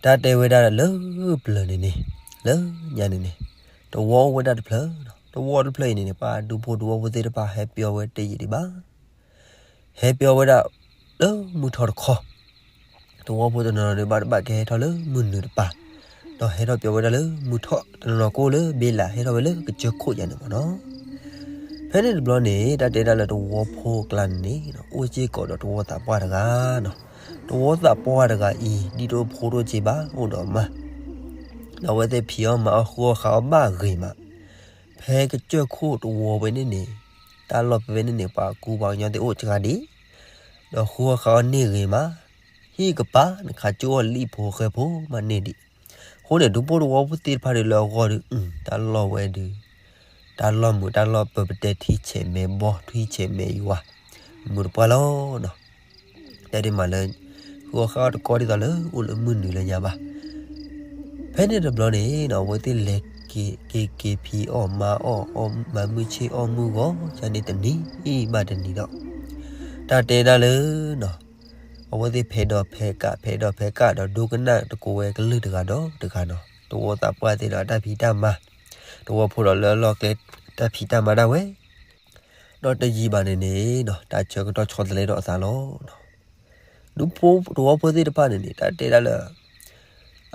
တၢ်တဲဝဲဒၣ်လၢပျၢၤန့ၣ်န့ၣ်, လၢညါန့ၣ်န့ၣ်, သဝီအိၣ်ဝဲဒၣ်တဖျၢၣ်, သဝီတဖျၢၣ်အံၤန့ၣ်န့ၣ် ပှၤဒူဖိသဝီဖိသ့ၣ်တဖၣ်ဟဲပၠီဝဲတယံာ်ဒံးဘၣ်. ဟဲပၠီဝဲဒၣ်လၢမုၢ်ထီၣ်တခီ, သဝီဖိတနီၤနီၤဒီး ဘၣ်တဘၣ်ကဟဲထီၣ်လၢမုၢ်နုာ်တပၤ, ဒီးဟဲထီၣ်ပၠီဝဲဒၣ်လၢမုၢ်ထီၣ်, တနီၤနီၤကအိၣ်လၢဘ့လး ဟဲထီၣ်ဝဲလၢကစၢၢ်ခိၣ်ယါန့ၣ်မ့ၢ်နီၤ. ဖဲန့ၣ်တဘျီန့ၣ် တၢ်တဲဒၣ်လၢသဝီဖိအကျါန့ၣ်န့ၣ် အိၣ်စ့ၢ်ကီးဒီးသဝီသးပှၢ်တဂၤနီၤ. သဝီသးပှၢ်တဂၤအံၤ ဒ်တအိၣ်ဖိတအိၣ်စ့ဘၣ်, အိၣ်ဒီးအမါ, ဒီးအဝဲသ့ၣ်ဖံးအီၣ်မၤအီၣ် ဃုအီၣ်ဃုအီၣ်ဘၣ်ဂ့ၤမး. ဖဲကစၢၢ်ခိၣ်သဝီဖဲန့ၣ်န့ၣ်, တၢ်လီၢ်ဖဲန့ၣ်န့ၣ် ပှၤကူပှၤကညီသ့ၣ်အိၣ်စှၤဒံး, ဒီးဃုအီၣ်ဃုအီၣ်န့ၢ်ဂ့ၤမး, ဟံၣ်ကပၤ နခးကၠိအီၣ်လံၣ်ဖိဃဲဖိမးန့ၢ်ဒံး. အဃိန့ၣ် ဒူဖိသဝီဖိသ့ၣ်တဖၣ်ဒီးလၢအဂီၢ်ဒီး တၢ်လီၢ်ဝဲဒီး တၢ်လီၢ်မုာ်တၢ်လီၢ်ပၢၤ ပတဲထံဆဲးမဲဘီ ထံဆဲးမဲယွၤ မုာ်တပှၢ်လီၤနီၤ. တၢ်ဒ်မးလၢ ဃုအီၣ်ဃုအီၣ်တကီဒ်သိးလၢအိၣ်လၢမုၢ်နုာ်လၢညါဘၣ်. ဖဲန့ၣ်တဘျီန့ၣ်နီၤ အဝဲသ့ၣ်လဲၤက့ၤက့ၤဖံးအီၣ်မၤအီၣ် အီၣ်မၤမုၢ်ဆ့ၣ်အီၣ်မုၢ်ဂီၤ ကန့ၣ်တနံၤဘၣ်တနံၤဒီး တၢ်တဲဒၣ်လၢနီၤ အဝဲသ့ၣ်ဖဲးဒီးဖဲးကး ဖဲးဒီးဖဲးကးဒီး ဒိကနၣ်တကိးဝဲကလုၢ်တဂၤဒီးတဂၤနီၤ. သဝီသးပှၢ်သ့ၣ်ဒီးတၢ်ဖံးတၢ်မၤ, သဝီဖိဒီးလၢအလီၢ်ကျဲ တၢ်ဖံးတၢ်မၤဒၣ်ဝဲ, ဒီးတယံာ်ဘၣ်န့ၣ်န့ၣ်နီၤ တၢ်ဆၢကတီၢ်ဆီတလဲဒီးအသးလီၤ. ဒူဖိသဝီဖိသ့ၣ်တဖၣ်န့ၣ်န့ၣ် တၢ်တဲဒၣ်လၢ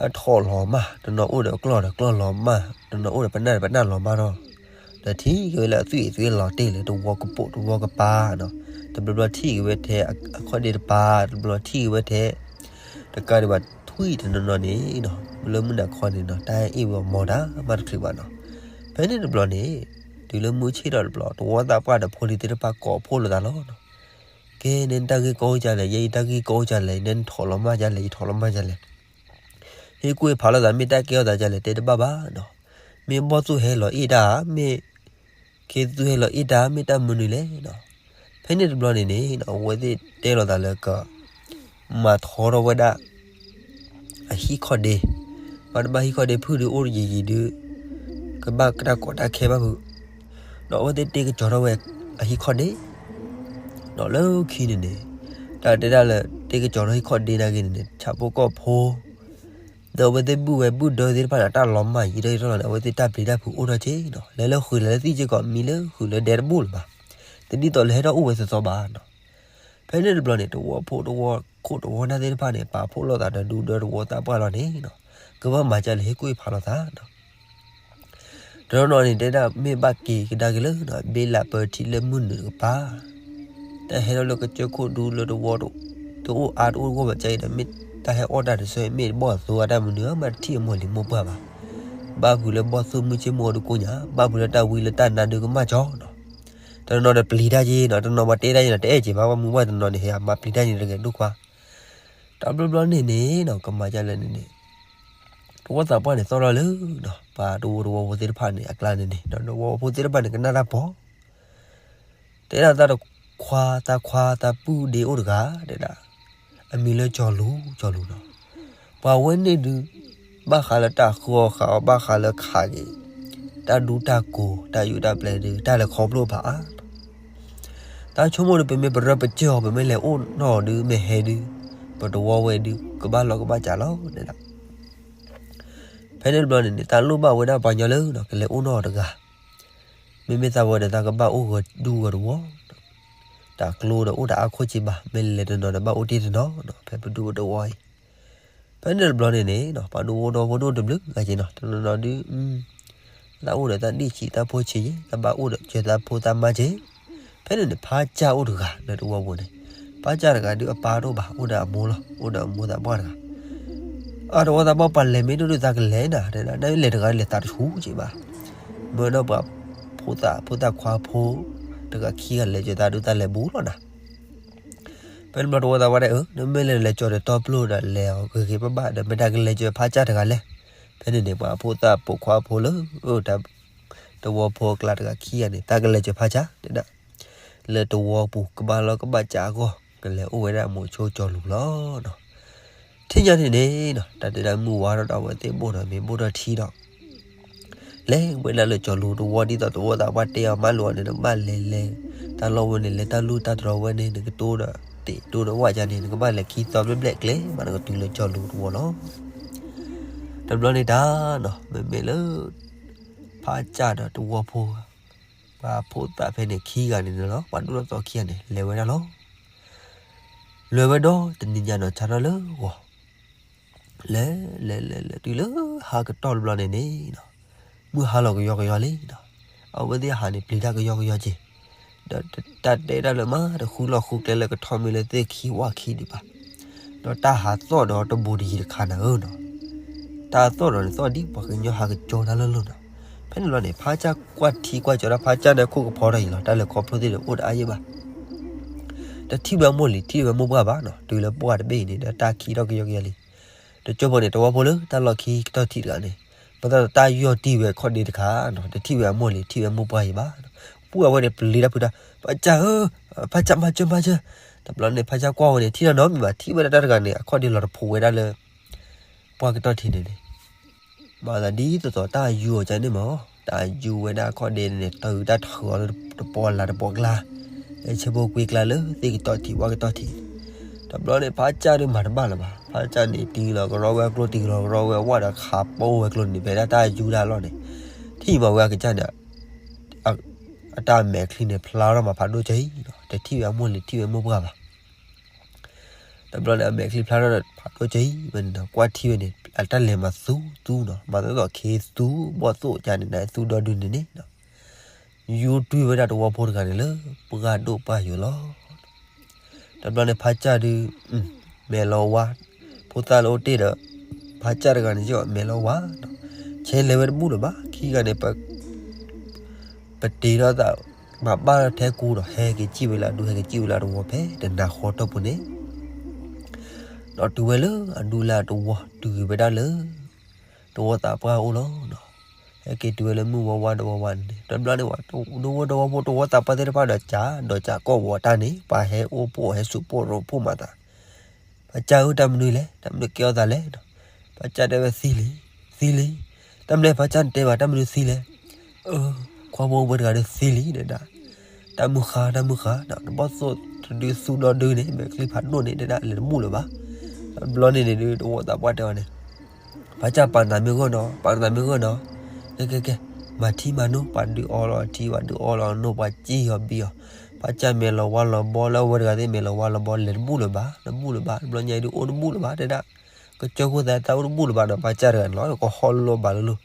အထီၣ်လီၤမၢ်, တနီၤအိၣ်ဒီးကျီၢ်ဒီးကျီၢ်လီၤမၢ်, တနီၤအိၣ်ဒီးပနၢ်ဒီးပနၢ်လီၤမၢ်နီၤ. ဒီးထံၣ်က့ၤဝဲလၢအသွံၣ်အသွံၣ်လီၤတ့ၢ်လၢသဝီကပိာ်သဝီကပၤနီၤ. တဘျီဘျီထံၣ်က့ၤဝဲထဲအခီၣ်ဒ့တပၤ, တဘျီထံၣ်က့ၤဝဲထဲ တကးဒံးဘၣ်ထွံၣ်တနီၤနီၤန့ၣ်နီၤ လၢမုၢ်နၤခီန့ၣ်နီၤ တၢ်ဟဲအ့ၣ်ဝဲအီၤမီၤတၢ်မးတချုးဘၣ်နီၤ. ဖဲန့ၣ်တဘျီန့ၣ် တုၤလၢမုၢ်ဆ့ၣ်ထီၣ်တဘျီ သဝီသးပှၢ်ဒီးဖိလံၤသ့ၣ်တဖၣ်ကိးဖှိၣ်လိာ်သးလီၤနီၤ. ကဲ နတၢ်ဂ့ၢ်ကီအိၣ်ကလဲၣ်, ယဲယတၢ်ဂ့ၢ်ကီအိၣ်ကလဲၣ်, နထီၣ်လီၤမၢ်ကလဲၣ်, ယထီၣ်လီၤမၢ်ကလဲၣ်. ဟ့ၣ်ကူၣ်ဟ့ၣ်ဖးလိာ်သး မ့ၢ်တၢ်ကဲထီၣ်သးကလဲၣ် တဲတဘၣ်ဘၣ်နီၤ. မ့ၢ်ဘီၣ်သိၣ်ဟဲလီၤအ့ၣ်တၢ်, မ့ၢ်ခ့သူဟဲလီၤအ့ၣ်တၢ်, မ့ၢ်တၢ်မနုၤလဲၣ်နီၤ. ဖဲန့ၣ်တဘျီန့ၣ်န့ၣ် အဝဲသ့ၣ်တဲလိာ်သးလၢက မၤထီထီၣ်ဝဲဒၣ် အဟံၣ်ခီၣ်ဒ့, ဘၣ်တဘၣ်ဟံၣ်ခီၣ်ဒ့ဖုၣ်ဒုးအိၣ်ယံာ်ယံာ်ဒုး ကဘၣ်တၢ်ကီတၢ်ခဲဘၣ်ဖုး, ဒီးအဝဲသ့ၣ်တ့ကစီၤထီၣ်ဝဲအဟံၣ်ခီၣ်ဒ့, ဒီးလၢခံန့ၣ်န့ၣ် တၢ်တဲဒၣ်လၢတ့ကစီၤထီၣ်ဟံၣ်ခီၣ်ဒ့နာ်က့န့ၣ်န့ၣ် ဆၣ်ဖိကီၢ်ဖိ ဒီးအဝဲသ့ၣ်ဘုၣ်ဝဲဘုၣ်ဒၢသ့ၣ်တဖၣ်န့ၣ် တၢ်လီၤမၢ်ယံာ်ထီၣ်ယံာ်ထီၣ်လီၤန့ၣ် အဝဲသ့ၣ်တၢ်ပျံၤတၢ်ဖုးအိၣ်ထီၣ်က့နီၤ. လဲၤလၢဃုာ်လဲၤလၢသံၣ်က့ကီး မံလၢဃုာ်လၢဒဲတဘိလၢၤဘၣ်. တဒ်သိးလၢဟဲထီၣ်အိၣ်ဝဲသီသီဘၣ်နီၤ. ဖဲန့ၣ်တဘျီန့ၣ် သဝီဖိသဝီခိၣ်သဝီနၢ်သ့ၣ်တဖၣ်န့ၣ် ပာ်ဖှိၣ်လိာ်သးဒီးဒူဒီးသဝီသးပှၢ်လီၤန့ၣ်နီၤ ကဘၣ်မၤကလဲၣ် ဟ့ၣ်ကူၣ်ဟ့ၣ်ဖးလိာ်သးနီၤ. တနီၤနီၤန့ၣ် တဲဒၣ်မ့ၢ်ဘၣ်က့ၤကဒါက့ၤလၢ ဘ့လးပၢထံလၢမုၢ်နုာ်တကပၤ, တၢ်ဟဲထီၣ်လၢကစၢၢ်ခိၣ်ဒူလၢသဝီ တအိၣ်အါတအိၣ်ဂီၢ်ဘၣ်ကါအံၤဒီး မ့ၢ်တၢ်ဟဲအီၣ်တၢ်တဆၢ မ့ၢ်တဘီၣ်အသိအတၢ်မနုၤဧါ မ့ၢ်တထံၣ်အမိၢ်လံၤမိၢ်ပှၢ်ဘၣ်. ဘၣ်ဖုးလၢဘီၣ်သိၣ်မုၢ်ဆ့ၣ်မုၢ်ဂီၤဒုးကိးညါ, ဘၣ်ဖုးလၢတၢ်ဝံလၢတၢ်နါဒုးကမၣ်ကၠီနီၤ. တနီၤနီၤဒီးပျံၤတၢ်က့နီၤ, တနီၤပှၤတဲတၢ်က့နီၤ တအဲၣ်က့ဘၣ်, ဘၣ်မနုၤဘၣ်တနီၤန့ၣ် ဟဲမၤပျံၤတၢ်က့န့ၣ်တဂ့ၤဒိၣ်ခွါ. တဘျီဘျီန့ၣ်န့ၣ်နီၤ ကမၤကလဲၣ်န့ၣ်န့ၣ် သဝီသးပှၢ်န့ၣ် သီၣ်ထီၣ်လၢ ပှၤသဝီသဝီဖိသ့ၣ်တဖၣ်န့ၣ်အကျါန့ၣ်န့ၣ် ဒီးသဝီဖိသ့ၣ်တဖၣ်န့ၣ် ကနၣ်တၢ်ပီၤ, တဲဒၣ်သးတခွါ သးခွါ သးပုၢ်ဒ့အိၣ်တဂၤ တဲဒၣ် အမံၤလၢကၠီၤလူၤ ကၠီၤလူၤနီၤ. ပှၤဝဲန့ၣ်ဒုး ဘၣ်ဃးလၢတၢ်ဃုအီၣ်ဃုအီၣ် ဘၣ်ဃးလၢခးက့ၤ တၢ်ဒူတၢ်ကိး တၢ်ယူးတၢ်ပျဲၢ်ဒုး တၢ်လဲၤခီဖျိဖးအါ တၢ်ဆိကမိၣ်ဒီး ပမ့ၢ်ပရၢပစၢၢ်အီၤ ပမ့ၢ်လဲၤအိၣ်နီၢ်အီၤဒုး မ့ၢ်ဟဲဒုး ပသဝီဝဲဒုး ကဘၣ်လီၢ်ကဘၣ်စးလီၤ တဲဒၣ်. ဖဲန့ၣ်တဘျီန့ၣ်န့ၣ် တၢ်လိၣ်ဘၣ်ဝဲဒၣ်ပှၤကညီလၢ ကလဲၤအိၣ်နီၢ်အီၤတဂၤ, မ့မ့ၢ်သးဝဲဒီး သးကဘၣ်အိၣ်ဂၢၤဒူဂၢၤသဝီ, တၢ်ကျိဒီးအိၣ်တၢ်အါခိၣ်က့ဘၣ်, မ့ၢ်လဲၤတနီၤဒီးဘၣ်အိၣ်တ့ၢ်တနီၤနီၤ ဖဲပဒူပသဝီအံၤ ဖဲန့ၣ်တဘျီန့ၣ်န့ၣ် ပှၤဒူဖိသဝီဖိဒိၣ်တဘျုးဂၤက့နီၤ တနီၤနီၤဒုး သးအိၣ်ဒီးသးဒ့ၣ်ဆံးသးဖိဆံးက့, သးဘၣ်အိၣ်ဒီးစၢၤသးဖိသးမါက့. ဖဲန့ၣ်န့ၣ် ဖါစၢ်အိၣ်တဂၤလၢသဝီပူၤန့ၣ်, ဖါစၢ်တဂၤဒုးအပၢ်တအိၣ်ဘၣ် အိၣ်ဒီးအမိၢ်လီၤ အိၣ်ဒီးအမိၢ်သးပှၢ်တဂၤ. အသဝီသးပှၢ်ပှၤလဲၤမ့ၢ်ဒိၣ်ဒုးသးကလဲၤနၤ တဲဒၣ် နမ့ၢ်လဲၤတဂၤလဲၤသးတဆူးက့ဘၣ်. မ့ၢ်ဒီးပှၤဖိသၣ်ဖိသၣ်ခွါဖိ တဂၤခံဂၤလဲၤကၢၤသးဒုးသးလဲၤဘူးလီၤနၤ ဖဲန့ၣ်ဘျီသဝီသးပှၢ်တဲအၢ နမ့ၢ်လဲၤလဲၤကၠီၤဒီးတီပျိၢ်ဒီးလဲၤအီၤဂ့ၤဂ့ၤဘၣ်ဘၣ်ဒီး မ့ၢ်တၢ်ကလဲၤကၢၤဖါစၢ်တဂၤလဲၣ်. ဖဲန့ၣ်န့ၣ် ပှၤဖိသၣ်ပိာ်ခွါဖိလၢ သဝီဖိအကျါတဂၤခံဂၤန့ၣ် သးကလဲၤကၢၤဖါစၢ် တဲဒၣ် လၢသဝီပူၤကဘၣ်လီၢ်ကဘၣ်စးအဂီၢ် ကလဲၤအိၣ်ဝဲဒၣ်မိၤဆိကၠီၤလူၤလီၤ. ထံၣ်ညါန့ၣ်န့ၣ် တၢ်တဲဒၣ်မုၢ်ဝါထီၣ်ဒီးအဝဲသ့ၣ်ဘိၣ်ဒီးမ့ၤဘိၣ်ထီၣ်ထံဒီး လဲၤဝဲဒၣ်လၢကၠီၤလူၤသဝီဒ်သိးသဝီသးပှၢ်တဲအီၤမးလိာ်အီၤန့ၣ် နကဘၣ်လဲၤလဲၤ တၢ်လီၢ်ဝဲန့ၣ် လဲၤတၢ်လူၢ်တၢ်တြီၤဝဲန့ၣ် နကတိၢ်ဒီးတ့ၢ်တိၢ်ဒီးဝၣ်ကါန့ၣ် နကဘၣ်လဲၤခံသီဘျဲၣ်ဘျဲၣ်ကျဲမး နကတုၤလၢကၠီၤလူၤသဝီလီၤ. တဘျီန့ၣ်တၢ်နီၤ မ့မ့ၢ်လၢ ဖးကၢ်ဒီးတဝီဖိ ပှၤဖိသၣ်ဖဲန့ၣ်ခံဂၤန့ၣ်လီၤ ပှၤဒိၣ်ထီၣ်သီခံဂၤန့ၣ် လဲၤဝဲဒၣ်လီၤ. လဲၤဝဲဒီးတနံၤညါနီၤ ဆါထီၣ်လၢဂီၤ လဲၤလဲၤလဲၤလဲၤတုၤလၢဟါကတီၢ်တဘျီန့ၣ်န့ၣ်နီၤ မုၢ်ဟါလီၤကယီကယီလံနီၤ အဝဲသ့ၣ်ဟးန့ၣ်ပျံၤတၢ်ကယီကယီက့ၤ ဒီးတၢ်တဲတၢ်လၢမး တဃုလီၢ်ဃုကျဲလၢကထီၣ်မ့ၢ်လၢသ့ၣ်ခံဝၣ်ခံဒံးဘၣ် ဒီးတၢ်ဟးသီၣ်ဒီးတဘူးတယံၤတခါနၤဧၢနီၤ တၢ်သီၣ်ဒီးန့ၣ်သီၣ်ဒ်ပှၤကညီဟးကကၠီတၢ်လၢလီၢ်နီၤ ဖဲန့ၣ်လီၤန့ၣ် ဖးကၢ်ကွၢ်ထံကွၢ်ကၠီတၢ် ဖးကၢ်န့ၣ်ခိၣ်ကဖီထီၣ်အံၤလီၤ တၢ်လဲၤခီဖျိသ့ၣ်ဒီးအိၣ်တအါယံၣ်ဘၣ် တထံၣ်ဝဲအမိၢ်လံၤ ထံၣ်ဝဲမိၢ်ပှၢ်ဘၣ်နီၤ တုၤလၢပှၢ်တဘ့ၣ်အံၤန့ၣ် ဒီးတၢ်ခံးထီၣ်ကယီကယီလံ တကၠိဖိန့ၣ် တဝီဖိလၢတၢ်လီၢ်ခံကတီၢ်ထံးတဂၤန့ၣ် ပသးတၢ်ယီၢ်တံၢ်ဝဲခီၣ်ဒ့တခါနီၤ တထံၣ်ဝဲအမိၢ်လံၤ ထံၣ်ဝဲမိၢ်ပှၢ်အံၤဘၣ်နီၤ ပှၢ်ဝဲန့ၣ်ပလံၤတၢ်ဖုတၢ် ဖးကၢ်ဧၢ ဖးကၢ်မၤစၢၤမၤစၢၤ တဘျီန့ၣ် ဖးကၢ်ကွၢ်ဝဲန့ၣ် ထံၣ်တၢ်နီတမံၤဘၣ် ထံၣ်ဝဲဒၣ်တၢ်တဂၤန့ၣ် အခီၣ်ဒ့လီၤတဖိးဝဲဒၣ်လၢ ပှၢ်ကတီၢ်ထံးန့ၣ်န့ၣ် မၤသးဒ်သိးသိးတၢ်ယူၤအီၤကန့ၣ်မး တၢ်ယူၤဝဲဒၣ်အခီၣ်ဒ့န့ၣ် တၢ်အုးတၢ်ထုးအီၤလၢတပီၢ်လၢ်တပီၢ်ကျါ လၢဆၢဖိကွ့ကျါလၢသ့ၣ်ကတီၢ်ထံးဝၣ်ကတီၢ်ထံးန့ၣ် တဘျီန့ၣ် ဖးကၢ်ဒုးမၤတဘၣ်လၢၤဘၣ် ဖးကၢ်န့ၣ် တံၤလီၤကရီဝဲကျိ တံၤလီၤကရီဝဲဝၣ်ဒီးခးပိဝဲကျိန့ၣ် ဖဲဒၣ်တၢ်ယူၤတၢ်လီၢ်န့ၣ် ထံၣ်မးဝဲအကစၢ်န့ၣ် အတၢ်မဲာ်ချံန့ၣ် ဖျါထီၣ်မးဖးဒိၣ်ကၢအံၤနီၤ တထံၣ်ဝဲအမိၢ်လံၤ ထံၣ်ဝဲမိၢ်ပှၢ်ဘၣ် တဘျီန့ၣ် အမဲာ်ချံဖျါထီၣ်ဒီးဖးဒိၣ်ကၢအံၤဝဲန့ၣ်ဒီး ကွၢ်ထံဝဲန့ၣ် အတၢ်လဲၤမၤသူသူနီၤ မၤသးဒ်သိးခ့သူဘီၣ်သိၣ်ကန့ၣ် နသူဒီဒုန့ၣ်န့ၣ် ယူၤတွံၢ်ဝဲဒၣ်တဝီဖိတဂၤန့ၣ်လၢ ပှၢ်ဒိၣ်ပှၢ်ယိာ်လီၤ. တဘျီန့ၣ် ဖးကၢ်ဒုး မဲာ်လီၤဝါ ဖိသၣ်လၢအိၣ်တ့ၢ်ဒီး ဖးကၢ်တဂၤန့ၣ် ယီၢ်မဲာ်လီၤဝါနီၤ ဆဲးလဲၤဝဲတဘူၣ်လၢၤဘၣ် ခံဂၤန့ၣ် ပ ပတ့ထီၣ်သး မၤဘၣ်ထဲကူဒီး ဟဲက့ၤစံၣ်ဝဲလၢအဒူ ဟဲက့ၤစံၣ်ဝဲလၢအတဝီဖဲတနၤဃီတီၢ်ပူၤန့ၣ် ဒီးတုၤဝဲလၢအဒူလၢအတဝီ တုၤဝဲဒၣ်လၢ တဝီသးပှၢ်အိၣ်လီၤ. ဟဲက့ၤတုၤဝဲလၢမုၢ်ဝါဝါတဝီဝါန့ၣ် တဘျီန့ၣ် ဒူဖိတဝီဖိတဝီသးပှၢ်သ့ၣ်တဖၣ်ဒီး ကးဒီးကးကီၢ်ဝီၤတၢ်န့ၣ် ပှၤဟဲအိၣ်ဖှိၣ်ဟဲစိာ်ပိၢ်ရိဖှိၣ်မၤသး ဖးကၢ်ဧၢ တၢ်မနုၤလဲၣ် တၢ်မနုၤကဲထီၣ်သးလဲၣ်နီၤ ဖးကၢ်တဲဝဲသံလံ သံလံ တၢ်မနုၤလဲၣ် ဖးကၢ်န့ၣ်တဲဘၣ် တၢ်မနုၤသံလဲၣ် အၢ ခွါဖိဝဲတဂၤဒီးသံလံတဲဒၣ် တၢ်မုၢ်ဃါ တၢ်မုၢ်ဃါ တဘီၣ်သိၣ်တဒုသူဒီဒုန့ၣ် မဲာ်ချံဖးဒိၣ်န့ၣ်တဲဒၣ် လဲၤတဘူၣ်လၢၤဘၣ် တဘျီန့ၣ်န့ၣ်ဒုး တဝီသးပှၢ်တဲအီၤန့ၣ် ဖးကၢ်ပာ်နသးမ့ၢ်ဂီၢ်နီၤ ပာ်နသးမ့ၢ်ဂီၢ်နီၤ ကဲကဲကဲ မၤထံမၤနိ ပှၤဒုးအီလီၤထံ ပှၤဒုးအီလီၤနိ ပှၤစံၣ်အီၤဘံအီၤ ဖးကၢ်မဲာ်လီၤဝါလီၤဘီလၢအဝဲတဂၤသ့ၣ် မဲာ်လီၤဝါလီၤဘီ လဲၤတဘူၣ်လၢၤဘၣ် တဘူၣ်လၢၤဘၣ် တဘျီညါဒုးအိၣ်တဘူၣ်လၢၤဘၣ်တဲဒၣ် ကစၢၢ်ခိၣ်သးတၢ်အိၣ်တဘူၣ်လၢၤဘၣ်နီၤ ဖးကၢ်တဂၤန့ၣ်လီၤ ကဟီလိာ်ဘၣ်လိာ်လိာ်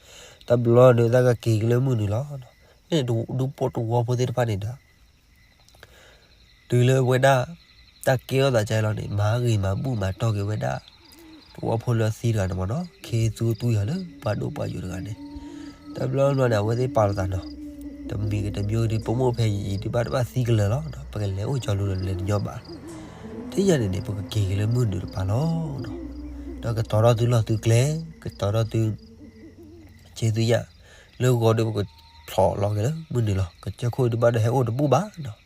တဘျီန့ၣ် တၢ်ကက့ၤက့ၤလၢမုၢ်နုာ်လီၤ ဖဲန့ၣ်ဒူဖိတဝီဖိသ့ၣ်တဖၣ်န့ၣ်ဒီး တုၤလၢဝဲဒၣ် တၢ်ကဲထီၣ်သးကၢလီၤန့ၣ် မၤဂ့ၤမၤဘူၣ်မၤတီၢ်က့ၤဝဲဒၣ် တဝီဖိလၢသံတဂၤန့ၣ်မးနီၤ ခ့သူတွံၢ်အီၤလၢပှၤဒိၣ်ပှၤယိာ်တဂၤန့ၣ် တဘျီဘျီန့ၣ် အဝဲသ့ၣ်ပာ်လီၤသးနီၤ တမံၤကတမံၤဒုး ပမိၢ်ဖဲယံာ်ယံာ်ဒုးဘၣ်တဘၣ်သံကလၢာ်လီၤ ပကလဲၤအိၣ်ကၠီလိၤဒီးလဲၤတညီဘၣ် ထံၣ်ညါန့ၣ်န့ၣ် ပကက့ၤက့ၤလၢမုၢ်နုာ်တပၤလီၤ ဒီးကတီၤထီၣ်သုလီၢ်သုကျဲ ကတီၤထီၣ်သု က့ၤသုယၣ် လၢဂီၤဒုးပကဖျိးလီၤက့ၤလၢမုၢ်နုာ်လီၤ ကစၢၢ်ခိၣ်ဒုးဘၣ်ဒီးဟဲအိၣ်တဘူၣ်ဘၣ်နီၤ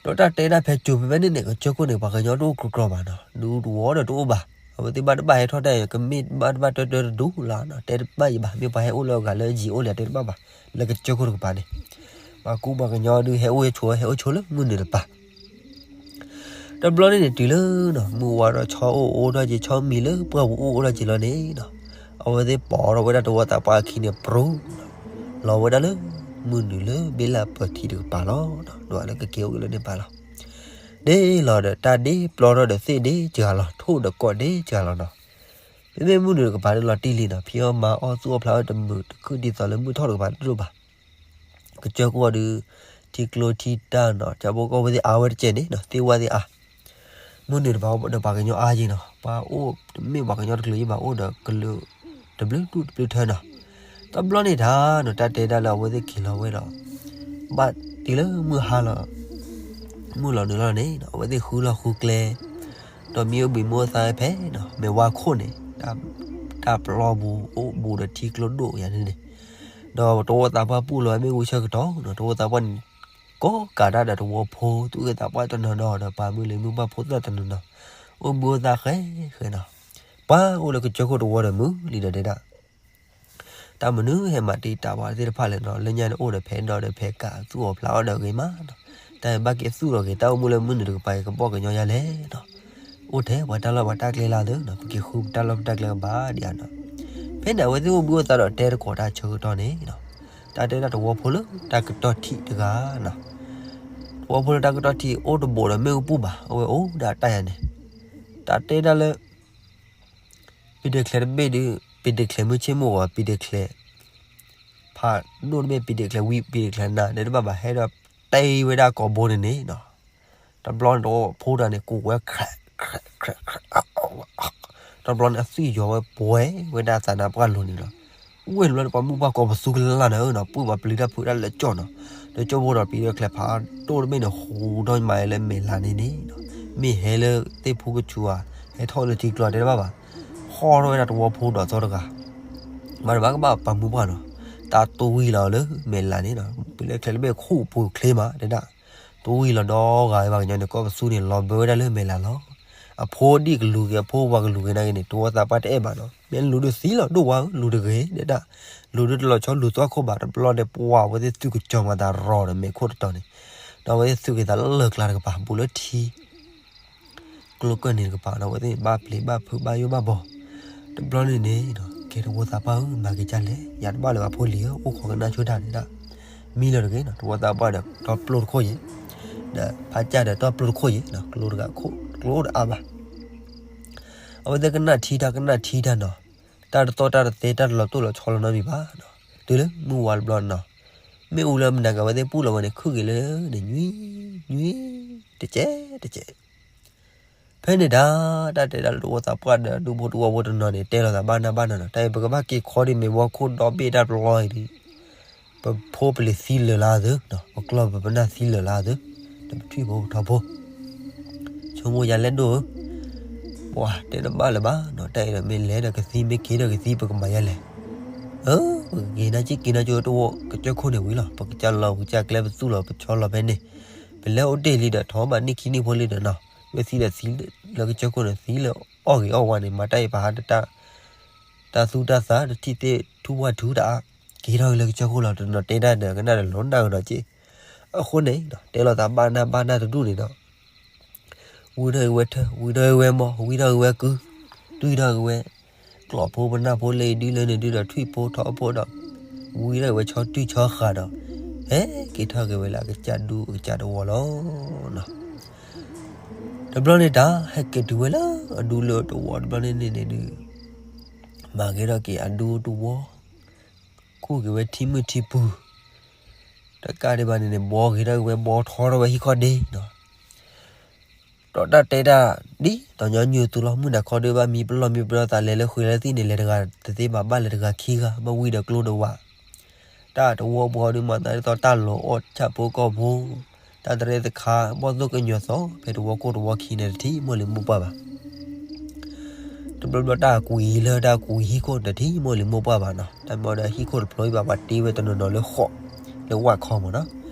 ဒီးတၢ်တဲဒၣ်ဖဲကၠိဖဲဖဲန့ၣ်န့ၣ် ကစၢၢ်ခိၣ်န့ၣ် ပှၤကညီတအိၣ်ကြီကြီဘၣ်နီၤ ဒူတဝီဒီးတအိၣ်ဘၣ် အဝဲသ့ၣ်ဘၣ်တဘၣ်ဟဲထီၣ်တၢ်အံၤ ကမ့ၢ်ဘၣ်တဘၣ်တၢတၢတဒူလၢ်နီၤ တဲတဘၣ်ယံၤဘၣ် မ့ၢ်ပှၤဟဲအိၣ်လၢအဂၤလၢယံာ်အိၣ်န့ၣ် တဲတဘၣ်ဘၣ် လၢကစၢၢ်ခိၣ်တကပၤန့ၣ် ပှၤကူပှၤကညီဒုးဟဲအိၣ်ဟဲဆိး ဟဲအိၣ်ဆိးလၢမုၢ်နုာ်တပၤ တဘျီန့ၣ်န့ၣ် တုၤလၢနီၤ မုၢ်ဝါဒီးဆီအိၣ်အိၣ်ထီၣ်က့ၤ ဆီမံၤလၢပှၢ်ပူၤအိၣ်အိၣ်ထီၣ်က့ၤလီၤန့ၣ်နီၤ အဝဲသ့ၣ်ပိာ်ထီၣ်ဝဲဒၣ်တဝီသးပှၢ်အခံန့ၣ် ပြူၤ လီၤဝဲဒၣ်လၢမုၢ်နုာ်လၢဘ့လၢပၢၤထံတကပၤလီၤနီၤ ဒွးလၢကက့ၤအိၣ်က့ၤလၢန့ၣ်ပၤလီၤ ဒ်လီၤဒီးတၢ်ဒ့ပျီထီၣ်ဒီးသ့ၣ်ဒ့စှၤလီၤ ထိၣ်ဒီးကိးဒ့စှၤလီၤနီၤ မ့မ့ၢ်မုၢ်နုာ်တကပၤန့ၣ်လီၤတံၢ်လံနီၤ ဖံးအီၣ်မၤအီၣ်သူၣ်အီၣ်ဖျးအီၣ်တမုာ်တခုၣ်ဒ်သိးလၢမုၢ်ထီၣ်တကပၤတဒိၣ်ဘၣ် ကစၢၢ်ခိၣ်အီၤဒုး ထံကျိထံတၢ်နီၤ ကၠိဖိကီၢ်ဖိသ့ၣ်အါဝဲတကဲန့ၣ်နီၤ သ့ၣ်ဝါသ့ၣ်အါ မုၢ်နုာ်တပၤဒီးပှၤကညီအါယံၤနီၤ ပှၤအိၣ်တမ့ၢ်ပှၤကညီတကလုာ်ယံၤဘၣ် အိၣ်ဒီးကလုာ်တဘျုးဒူၣ်တဘျုးထၢနီၤ တဘျီန့ၣ်တၢ်နီၤ တၢ်တဲဒၣ်လၢအဝဲသ့ၣ်က့ၤလီၤဝဲဒီး ဘၣ်တုၤလၢမုၢ်ဟါလီၤ မုၢ်လီၤနုာ်လီၤန့ၣ်နီၤ အဝဲသ့ၣ်ဃုလီၢ်ဃုကျဲ ဒီးမံအိၣ်ဘှံးမံအိၣ်သါဖဲနီၤ မဲာ်ဝါခိၣ်န့ၣ် တၢ်ပျီပူၤအိၣ်ဘူးဒီးထံကျိဒိၣ်ယၤန့ၣ်န့ၣ် ဒီးတဝီသးပှၢ်ပူၣ်လီၤဝဲမ့ၣ်အူဆၢကတီၢ်နီၤ တဝီသးပှၢ်န့ၣ် ကိးကးတၢ်ဒီးတဝီဖိ သူၣ်ဂ့ၤသးပှၢ်တနီၤနီၤဒီး ပှၤမုၢ်လၢမုၢ်ပှၢ်ဖိသၣ်တနီၤနီၤ အိၣ်ဘူးအိၣ်သါဃဲဃဲနီၤ ပှၤအိၣ်လၢကစၢၢ်ခိၣ်တဝီဒီးမုၢ်လံဒီးတဲဒၣ် တၢ်မနုၤဟဲမၤတံာ်တာ်ပှၤသ့ၣ်တဖၣ်လဲၣ်နီၤ လၢညါန့ၣ်အိၣ်ဒီးဖဲဒီးဒီးဖဲကးသူၣ်အီၣ်ဖျးအီၣ်ဒီးဂ့ၤမးနီၤ တၢ်ဘၣ်က့ၤသူၣ်လီၤက့ၤ တၢ်အိၣ်မူလၢမုၢ်နုာ်တကပၤကဘီၣ်ကညီယါလဲၣ်နီၤ အိၣ်ထဲပှၤတၢ်လီၢ်ပှၤတၢ်ကျဲလၢအသိးနီၤ ပက့ၤဃုပတၢ်လီၢ်ပတၢ်ကျဲကဘၣ်ဒံးဧါနီၤ ဖဲန့ၣ် အဝဲသ့ၣ်အိၣ်ဘှံးအိၣ်သါဒီးတဲသကိးတၢ်ဆၢကတီၢ်န့ၣ်နီၤ, တၢ်တဲဒၣ်တဝီဖိလၢတၢ်ကတီၢ်ထံးတဂၤနီၤ, တဝီဖိလၢတၢ်ကတီၢ်ထံးအိၣ်တဘိးဒီးမ့ၣ်အူပူၤဘၣ်, အဝဲအိၣ်ဒၣ်တၢ်ယၤန့ၣ်, တၢ်တဲဒၣ်လၢ ပံၤဒဲးချဲတဘ့ၣ်ဒုး, ပံၤဒဲးချဲမုၢ်ဆ့ၣ်မုၢ်ဂီၤ ပံၤဒဲးချဲ ဖးဒိၣ်တဘ့ၣ် ပံၤဒဲးချဲဝံ ပံၤဒဲးချဲနၤ တဲတဘၣ်ဘၣ် ဟဲဒီးတဲဝဲဒၣ်ကိာ်ဘိန့ၣ်န့ၣ်နီၤ, တဘျီန့ၣ်တဝီဖိတဂၤန့ၣ် ကူးဝဲ ခြဲး ခြဲး ခြဲး ခြဲး, တဘျီန့ၣ်အသွံၣ်ယီၤဝဲပှဲၤ ဝဲဒၣ်သးနါပှၢ်လိၤန့ၣ်နီၤ, ဝဲၢ်တဘျီန့ၣ် ပှၤမုၢ်ပှၢ်ကိးပသူကလၢ်လၢ်န့ၣ်နီၤ ပုၢ်ပှၤပျံၤတၢ်ဖုးတၢ်လၢကၠီၣ်နီၤ, လၢကၠီၣ်ဖိဒီးပံၤဒဲးချဲဖးဒိၣ်တဘ့ၣ်န့ၣ် ဟူးထီၣ်မးလၢမဲာ်လးန့ၣ်န့ၣ်နီၤ, မ့ၢ်ဟဲလၢသ့ၣ်ဖိကဆူးဧါ, ဟဲထီၣ်လၢထံကျိတဲတဘၣ်ဘၣ်, ဟီထီၣ်ဝဲဒၣ်တဝီဖိဒီးသီတဂၤ မၤတဘၣ်ကဘၣ်ပှၤမုၢ်ပှၢ်နီၤ, တၢ်တဝံၤလီၤလၢမဲာ်လးန့ၣ်နီၤ, ပံၤဒဲးချဲတဘ့ၣ်ခူၣ်ပူၤချ့မးတဲဒၣ်, တဝံၤလီၤဒီးဂၤဝဲပှၤကညီန့ၣ် ကိးပသူန့ၣ် လီၤဘၢဝဲဒၣ်လၢမဲာ်လးလီၤ, အဖိဒံၣ်ကလူၤက့ၤ အဖိဝၤကလူၤက့ၤနာ်က့န့ၣ် တဝီသးပှၢ်တအဲၣ်ဘၣ်နီၤ, မ့ၢ်လူၤဒုးသံလီၤ ဒိၣ်ဝါဧၢ လူၤတဂ့ၤတဲဒၣ်, လူၤဒုးတလီၤဆီလူၤသွၣ်ခိၣ်ဘၣ်, တဘျီန့ၣ်ပှၤအဝဲသ့ၣ်သုးကစီၤမၤသးရီၤဒီးမဲာ်ခိၣ်တတီၤန့ၣ်, ဒီးအဝဲသ့ၣ်သုးက့ၤသးလၢလၢၢ်ကျါတကပၤ ဘူးလၢထံ ကျိကၢၢ်န့ၣ်တကပၤဒီး အဝဲသ့ၣ်ဘၣ်ပျံၤဘၣ်ဖုးဘၣ်ယိၣ်ဘၣ်ဘီ, တဘျီန့ၣ်န့ၣ် ကဲတဝီသးပှၢ်ဧၢ မၤက့ၤကၢ်လဲၣ် ယၤတဘၣ်လၢၤဘၣ်ဖိလံၤဧၢ အိၣ်ခိးကနၣ်ဆိတၢ်န့ၣ်ဒၣ်, မံလီၤတဂ့ၤနီၤ, တဝီသးပှၢ်ဒီးတီပျိတခိၣ်ယဲၢ်, ဒီးဖးကၢ်ဒီးတီပျိတခိၣ်ယဲၢ်နီၤ, ကျိတဂၤခိၣ် ကျိအိၣ်တအါဘၣ် အဝဲသ့ၣ်ကနၣ်ထံတၢ်ကနၣ်ထံတၢ်နီၤ, တၢ်တသီၣ်တၢ်တသဲတၢ်တလီၤတိၢ်လီၤဆီလီၤနီတမံၤဘၣ်နီၤ, တုၤလၢမုၢ်ဝါတဘျီနီၤ, မ့ၣ်အူလၢမနၤက့ၤအဝဲသ့ၣ်ပူၣ်လီၤဝဲန့ၣ် ခုၣ်က့ၤလၢန့ၣ် ညွံ ညွံ တကဲးတကဲး, ဖဲန့ၣ်ဒၣ် တၢ်တဲဒၣ်လၢတဝီသးပှၢ်ဒီးဒူဖိတဝီဖိတနီၤန့ၣ် တဲလီၤသးဘၣ်နၢ်ဘၣ်နၢ်နီၤ, တၢ်အံၤပကဘၣ်က့ၤခီဒ်မ့ၢ်ဝီခိၣ်ဒီဘ့ၣ်တၢ်တဘျီအံၤဒုး ပဖိပလံၤသံလၢာ်လၢအသု, ပကျီၢ်ပပနၢ်သံလၢာ်လၢအသု, ဒီးပထွံၣ်ဖိပထီဖိ, ဆိကမိၣ်ယၤလဲၣ်ဒိၣ်ဧၢ, ပှၤတဲတဘၣ်လၢၤဘၣ်နီၤ, တၢ်အံၤဒီးမ့ၢ်လဲၤဒီးကသံ မ့ၢ်က့ၤဒီးကသံ ပကမၤယၤလဲၣ်, အၢ ပကက့ၤနၢ်က့ၤက့ၤနၢ်က့ၤတဝီကစၢၢ်ခိၣ်န့ၣ်ဝံၤလီၤ, ပကစၢ်လီၤပကစၢ်ကျဲပသူၣ်လီၤပဆီလီၤဖဲန့ၣ်, ပလဲၤအိၣ်တ့ၢ်လံဒီးထီၣ်ဘၣ်နံၣ်ခံနံၣ်ဖိလံဒီးနီၤ, ဝဲသံဒီးသံလၢကစၢၢ်ခိၣ်န့ၣ် သံလၢအီၣ်ဂ့ၤအီၣ်ဝါန့ၣ် မၤတၢ်အံၤပဟးတၢ် တၢ်သူတၢ်သး တထံၣ်သ့ၣ်ထူၣ်ဝၣ်ထူတအါ, က့ၤထီၣ်က့ၤလၢကစၢၢ်ခိၣ်လီၤ, တနီၤတဲဒၣ်ဒီးကနၣ်ဒီးလီၤနၢ်ကဒီးက့ၢ်, အဃိန့ၣ် တဲလီၤသးဘၣ်နၢ်ဘၣ်နၢ်တဒူၣ်န့ၣ်ဒီး ဝံထီၣ်က့ၤဝဲထၢၣ် ဝံထီၣ်က့ၤဝဲမီၢ် ဝံထီၣ်က့ၤဝဲကု တွံၢ်ထီၣ်က့ၤဝဲ ကျီၢ်ဖိပနၢ်ဖိလၢအံၤဒုလၢန့ၣ်ဒုဒီး ထွံၣ်ဖိထီဖိဒီး ဝံထီၣ်က့ၤဝဲဆီတွံၢ်ဆီဃာ်ဒီး ဟဲက့ၤထီၣ်က့ၤဝဲလၢအကစၢ်ဒူအကစၢ်တဝီလီၤ. တဘျီန့ၣ်တၢ် ဟဲက့ၤတုၤဝဲလၢအဒူလၢတဝီတဘျီန့ၣ်န့ၣ်န့ၣ်ဒု မၤက့ၤထီၣ်က့ၤအဒူတဝီ ခူၣ်က့ၤဝဲထံမုၢ်ထံပူၤ တကးဒံးဘၣ်န့ၣ်န့ၣ် ဘှီက့ၤထီၣ်က့ၤဝဲ ဘှီထီထီၣ်ဝဲဟံၣ်ခီၣ်ဒ့နီၤ ဒီးတၢ်တဲတၢ် ဒ်သိးညီနုၢ်အသိးလီၤ မုၢ်နၤခီဒုးဘၣ်မံပလီၢ်မံပဒီသးလဲၤလၢဃုာ်လၢသံၣ်န့ၣ် လဲၤတဂၤတသ့ဘၣ် ဘၣ်လဲၤတဂၤခံဂၤ ဘၣ်ဝံဒီးကျိဒိးဝး တၢ်တဝီပှၤဒုးမၤသးဒ်သိးတၢ်လီၤအီၣ်ဆၣ်ဖိကီၢ်ဖိ တၢ်တရဲၣ်တခါ ဘီၣ်သိၣ်ကညီၤသီ ဖဲတဝီခိၣ်တဝီခံန့ၣ်တထံၣ်မိၢ်လံၤမိၢ်ပှၢ်ဘၣ် တဘျီဘျီတၢ်ကွံာ်လၢတၢ်ကွံာ်ဟံၣ်ခိၣ်တထံၣ်မိၢ်လံၤမိၢ်ပှၢ်ဘၣ်နီၤ တၢ်မ့ၢ်ဒီးဟံၣ်ခိၣ်တဖျိအံၤဘၣ် ပှၤတ့ဝဲတနီၤနီၤလၢဃိး လၢဝၣ်ခီမ့ၢ်နီၤ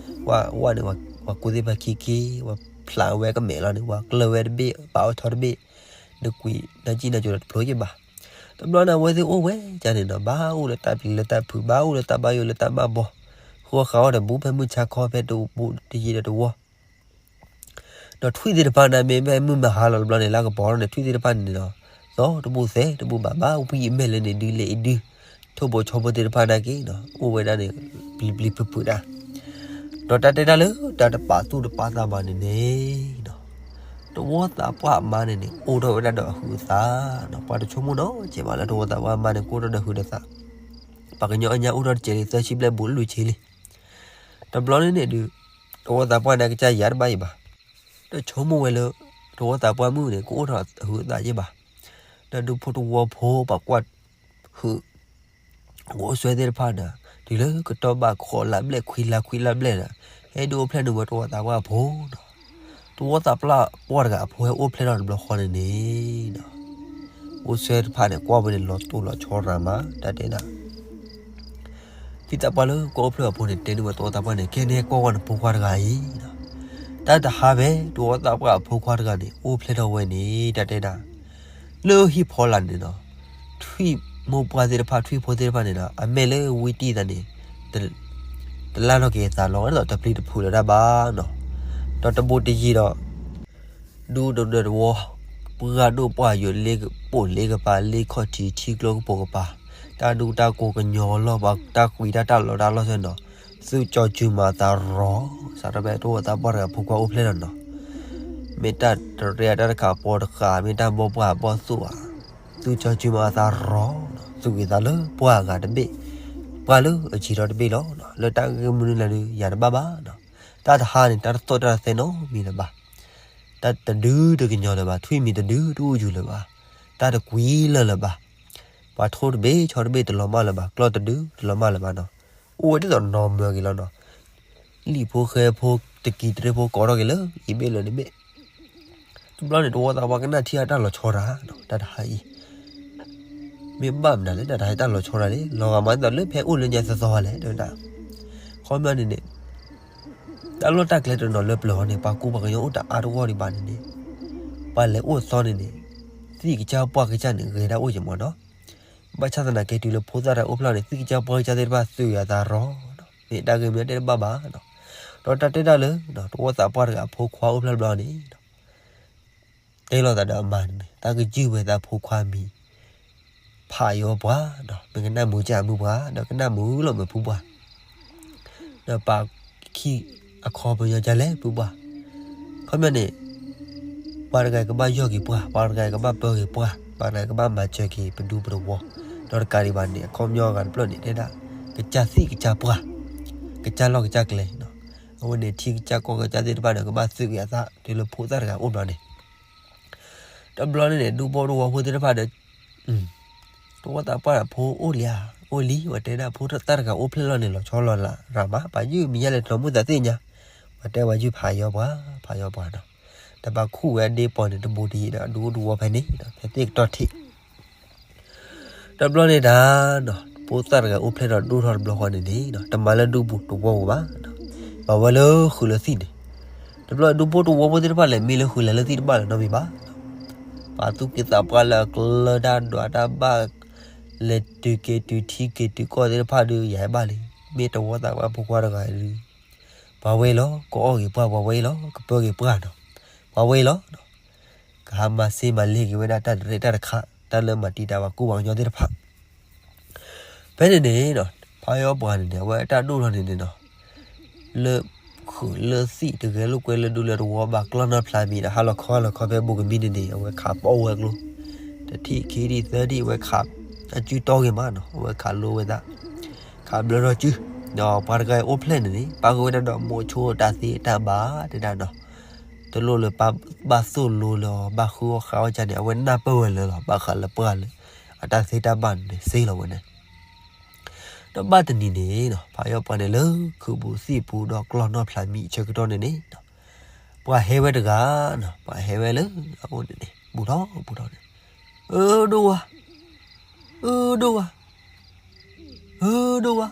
ဝၣ်ဝၣ်န့ၣ် ပှၤကူသ့ၣ်ဖးခံခံ ပှၤဖျးဝဲကမဲာ်လီၤန့ၣ် ပှၤကျၢၢ်ဝဲတဘ့ၣ် ပာ်အီၣ်ဆီတဘ့ၣ် နကွံာ်နၢ်ကံၣ်နၢ်ကၠိဒီးတဖျိက့ၤဘၣ် တဘျီန့ၣ်အဝဲသ့ၣ်အိၣ်ဝဲကန့ၣ်နီၤ ဘၣ်အိၣ်လၢတၢ်ပျံၤလၢတၢ်ဖုး ဘၣ်အိၣ်လၢတၢ်ဘၣ်ယိၣ်လၢတၢ်ဘၣ်ဘှီ ဃုဃာ်အီၣ်ဒီးဘူးဖဲမုၢ်ဆါခီဖဲတဘူးတယံာ်ဒီးတဝီ ဒီးထွံၣ်သ့ၣ်တဖၣ်န့ၣ် မ့မ့ၢ်မုၢ်မဟါလီၤတဘျီန့ၣ် လၢကပီၤထီၣ်န့ၣ် ထွံၣ်သ့ၣ်တဖၣ်န့ၣ်နီၤ သီတဘူးသဲတဘူးဘၣ် ဘၣ်ဝံအမဲာ်လၢန့ၣ်ဒုးလဲၤအံၤဒုး ထိၣ်ဖိဆီဖိသ့ၣ်တဖၣ်နာ်က့နီၤ အိၣ်ဝဲဒၣ်န့ၣ် ပျံၤပျံၤဖုးဖုးဒၣ် ဒီးတၢ်တဲတၢ်လၢတၢ်တပာ်သူၣ်တပာ်သးဘၣ်န့ၣ်န့ၣ်နီၤ တဝီသးပှၢ်အမါန့ၣ်န့ၣ် အိၣ်ထီၣ်ဝဲဒၣ်ဒီးအဟုးအသးနီၤ ပှၤတဆိကမိၣ်နီၤ ကဲဘၣ်လၢတဝီသးပှၢ်အမါန့ၣ် ကအိၣ်ထီၣ်ဒီးဟုးဒီးသး ပှၤကညီအညါအိၣ်ထီၣ်တစဲးလံ သၢဆံဘျဲၣ်ဘူးအလွံၢ်ဆံလံ တဘျီန့ၣ်န့ၣ်ဒုး တဝီသးပှၢ်န့ၣ် ကစၢ်ယၤတဘၣ်အံၤဘၣ်. တဆိကမိၣ်ဝဲလၢ တဝီသးပှၢ်မုၣ်န့ၣ် ကအိၣ်ထီၣ်အဟုးအသးယံၣ်ဘၣ်. ဒီးဒူဖိတဝီဖိ ပှၤကွၢ်ဟုး အိၣ်စွဲသ့ၣ်တဖၣ်ဒီး တုၤလၢကတီၢ်ဘၣ်ဃိးလါဘျဲၣ် ခွံလါခွံလါဘျဲၣ်ဒီး ဟဲဒုးအိၣ်ဖျဲၣ်န့ၢ်ဝဲတဝီသးပှၢ်အဖိဒီး တဝီသးပှၢ်တဂၤအဖိဟဲအိၣ်ဖျဲၣ်ထီၣ်တဘျီဃီန့ၣ်န့ၣ်ဒီး အိၣ်စွဲတဖၣ်န့ၣ် ကွၢ်ဝဲန့ၣ် လီၤတိၢ်လီၤဆီရၤမး တၢ်တဲဒၣ် ဖံသးပှၢ်လၢကွၢ်အိၣ်ဖျဲၣ်အဖိန့ၣ် တဲန့ၢ်ဝဲတဝီသးပှၢ်န့ၣ် ကဲန့ၣ်ကွၢ်ဝဲနဖိခွါတဂၤအံၤဒီး တၢ်တဟါဖဲ တဝီသးပှၢ်အဖိခွါတဂၤန့ၣ် အိၣ်ဖျဲၣ်ထီၣ်ဝဲန့ၣ် တၢ်တဲဒၣ် လၢဟံၣ်ဖီလာ်န့ၣ်ဒီး ထွံၣ်မိၢ်ပှၢ်သ့ၣ်တဖၣ် ထွံၣ်ဖိသ့ၣ်တဖၣ်န့ၣ်ဒီး အမဲာ်လၢဝံတံၢ်သးန့ၣ် တလၢ်ထီၣ်က့ၤအသးလီၤ ဒ်သိးတပျံၤတဖုးလၢၤတၢ်ဘၣ်နီၤ. ဒီးတဘူးတယံာ်ဒီး ဒူတဒၢးတဝီ ပှၢ်ဒိၣ်ပှၢ်ယိာ် လ့ကပိာ်လ့ကပၤ လ့ခီၣ်ထံး ထံကျိကပိာ်ကပၤ တၢ်ဒူတၢ်ကိးကညီလီၢ် ပှၤတၢ်ကွံတၢ်တၢ်လီတၢ်လီၢ်ဆၢနီၤ, သုကၠီစုမၤသးရီ, စးထီၣ်ဖဲတအိၣ်သးပှၢ်တဂၤဖိခွါအိၣ်ဖျဲၣ်လီၤနီၤ, မ့ၢ်တၢ်တရဲအတၢ်တခးပီတဃာ် မ့ၢ်တၢ်ဘီၣ်ပှၢ်ဘီၣ်သိၣ်ဧါ, သုကၠီစုမၤသးရီ, သုက့ၤသးလၢပှၢ်ဂၤတဘ့ၣ်, ပှၢ်လၢအဆံးထီၣ်တဘ့ၣ်လီၤ, လၢတၢ်ဂ့ၢ်မနုၤလဲၣ်ဒီး ယၤတဘၣ်ဘၣ်နီၤ, တၢ်တဟါန့ၣ် တၢ်တသိၣ်တၢ်တသဲနီတမံၤလၢၤဘၣ်, တၢ်တဒုတကညီလၢၤဘၣ်, ထွံၣ်မံၤတဒုတအိၣ်ယူၤလၢၤဘၣ်, တၢ်တကွံလၢၤလၢၤဘၣ်, ပှၤထိၣ်တဘ့ၣ်ဆီတဘ့ၣ်တလီၤမၢ်လၢၤဘၣ်, ကျီၢ်တဒုတလီၤမၢ်လၢၤဘၣ်နီၤ, အိၣ်ဝဲဒ်သိးနီၢ်မၢက့ၤလီၤနီၤ, လံာ်ဖိဃဲဖိတကံတရ့ဖိကိးထီၣ်က့ၤလၢအံၤဘ့ၣ်လၢန့ၣ်ဘ့ၣ်, တဘျီန့ၣ် တဝီသးပှၢ်ကနၣ်ထံၣ်အတၢ်လီၤဆီတၢ်နီၤ, တၢ်တဟါအံၤ မ့ၢ်ဘၣ်မနုၤလဲၣ် တၢ်တဟါအံၤတၢ်လီၤဆီတၢ်န့ၣ် လီၤဂာ်မးဒ်သိးလၢဖဲအိၣ်လၢညါသီသီလဲၣ် တဲဝဲဒၣ်, ခီပညီန့ၣ်န့ၣ် တၢ်လီၢ်တၢ်ကျဲတနီၤလၢပျၢၤအီၤန့ၣ် ပှၤကူပှၤကညီအိၣ်တအါတဂီၢ်ဒံးဘၣ်န့ၣ်န့ၣ်, ပှၤလဲၤအိၣ်သီန့ၣ်န့ၣ်, သ့ၣ်ကစၢ်ပှၢ်ကစၢ်န့ၣ် ဂဲၤဒၣ်အိၣ်က့ၤမးနီၤ, ဘၣ်ဆၣ်သနာ်က့တုၤလၢဖိသၣ်တဂၤအိၣ်ဖျဲၣ်န့ၣ် သ့ၣ်ကစၢ်ပှၢ်ကစၢ်သ့ၣ်တဖၣ်သုးဂၤသးရီနီၤ, မ့ၢ်တၢ်ဂ့ၢ်မနုၤတဲတဘၣ်ဘၣ်နီၤ, ဒီးတၢ်တဲတၢ်လၢ တဝီသးပှၢ်တဂၤအဖိခွါအိၣ်ဖျဲၣ်တဘျီန့ၣ် တဲလိာ်သးဒီးအမါန့ၣ်န့ၣ် တၢ်ကယုၢ်ဝဲသးဖိခွါမံၤ ဖးယီၤပှၢ်ဒီး မ့ၢ်ကနၣ်မုာ်ကၢ်မုာ်ပှၢ် ဒီးကနၣ်မုာ်လီၤမုာ်ဖုပှၢ်, ဒီးပာ်ခံအခီပညီကၢ်လဲၣ်ဖုပှၢ်, ခီပညီန့ၣ် ပှၤတဂၤကဘၣ်ယီၢ်က့ၤပှၢ်, ပှၤတဂၤကဘၣ်ပၢက့ၤပှၢ်, ပှၤတဂၤကဘၣ်မၤစၢၤက့ၤပဒူပတဝီ, ဒီးတကးဒံးဘၣ်န့ၣ် အခီပညီဂၤတဖျၢၣ်န့ၣ် တဲဒၣ် ကစၢ်သ့ၣ်ကစၢ်ပှၢ်, ကစၢ်လီၢ်ကစၢ်ကျဲနီၤ, အဝဲန့ၣ်ထံကစၢ်ကီၢ်ကစၢ်သ့ၣ်တဖၣ်ဒီး ကဘၣ်သုးက့ၤအသးတုၤလၢဖိသၣ်တဂၤအိၣ်ဘျီန့ၣ် တဘျီန့ၣ်န့ၣ် ဒူဖိတဝီဖိသ့ၣ်တဖၣ်ဒီး တဝီသးပှၢ်ဖိအိၣ်လံဧါ, အိၣ်လံ ဝဲတဲဒၣ်ဖိသၣ်တဂၤအိၣ်ဖျဲၣ်လီၤန့ၣ် လီၤဆီလီၤလးရၤမး ပှၤယုၢ်မံၤယဲလဲၣ်တနီၤမုၢ်သးသ့ၣ်ညါ, ပှၤတဲပှၤယုၢ်ဖးယီၤပှၢ် ဖးယီၤပှၢ်နီၤ, ဒီးပှၤခူၣ်ဝဲဒ့ပီၤန့ၣ် တဘူးတယံၤဒီး အဒူအိၣ်တဝီဖဲန့ၣ်ဒီး ဖဲသ့ၣ်ကတီၢ်ထံး တဘျီန့ၣ်တၢ်နီၤ ဖိသၣ်တဂၤအိၣ်ဖျဲၣ်ဒီးဒိၣ်ထီၣ်တဘျီဃီန့ၣ်န့ၣ် တမၤလၢဒူပူၤတဝီပူၤဘၣ်, မၤဝဲလၢဃုာ်လၢသံၣ်န့ၣ်, တဘျီဒူဖိတဝီဖိသ့ၣ်တဖၣ်လဲၣ် မ့ၢ်လၢဃုာ်လဲၤလၢသံၣ်တဘၣ်လၢၤနီတမံၤဘၣ်, ပှၤသူၣ်က့သးပှၢ်လၢအကျၢၤတၢ်ဒွးတၢ်ဘၣ်, လဲၤတုၤက့ၤတုၤထံက့ၤတုၤကီၢ်သ့ၣ်တဖၣ်ဒီး ယၤဟဲဘၣ်လံ, မ့ၢ်တဝီသးပှၢ်ဖိခွါတဂၤဒီး ပှၤဝဲအံၤလီၤ ကအီၣ်က့ၤပှၢ်, ပှၤဝဲအံၤလီၤ ကပၢက့ၤပှၢ်နီၤ, ပှၤဝဲအံၤလီၤ ကဟးမၤစ့မၤလ့က့ၤဝဲဒၣ်တၢ်တရဲၣ်တၢ်တခါ တၢ်လၢမၤတံာ်တာ်ပှၤကူပှၤကညီသ့ၣ်တဖၣ်, ဖဲန့ၣ်န့ၣ်နီၤ ဖးယီၤပှၢ်န့ၣ်န့ၣ် အဝဲတၢ်ဒိၣ်ထီၣ်န့ၣ်န့ၣ်နီၤ လၢဃုာ်လၢသံၣ်တဂဲၤလိာ်ကွဲလၢဒူလၢတဝီဘၣ်ကျီၢ်နီၢ်ဖျါမံၤဒီး ဟါလီၤခီဟါလီၤခီဖဲဘူးကမံန့ၣ်န့ၣ် အဝဲခးပီၣ်ဝဲကျိ တထံၣ်ခံထံၣ်သၢထံၣ် အဝဲခး အစုတီဂ့ၤမးနီၤ အဝဲခးလိဝဲသး ခးဘျၢထီၣ်စု ဒီးပှၤတဂၤအံၤအိၣ်ဖျဲၣ်န့ၣ်န့ၣ် ပာ်ဃုာ်ဝဲဒၣ်ဒီးမိးဆိတၢ်သ့တၢ်ဘၣ်တဲဒၣ်နီၤ တလိၣ်လၢပဘၣ်သိၣ်လိလၢၤ ဘၣ်ဃုအီၣ်ဃုအီၣ်ကၢ်န့ၣ် အဝဲနၢ်ပၢၢ်ဝဲလၢာ်လီၤ ဘၣ်ဃးလၢပှၢ်လၢ အတၢ်သ့တၢ်ဘၣ်န့ၣ် စ့လီၤဝဲန့ၣ် ဒီးဘၣ်တနံၤန့ၣ်နီၤ ဖးယီၤပှၢ်န့ၣ်လၢခုးပူၤသံၣ်ပူၤဒီးကျီၢ်နီၢ်ဖျါမံၤဆၢကတီၢ်န့ၣ်န့ၣ် ပှၤဟဲဝဲတဂၤနီၤ ပှၤဟဲဝဲလၢအအိၣ်န့ၣ်န့ၣ် ဘူးထီၣ်ဘူးထီၣ်န့ၣ် အၢဒိၣ်ဝါ အၢဒိၣ်ဝါ အၢဒိၣ်ဝါ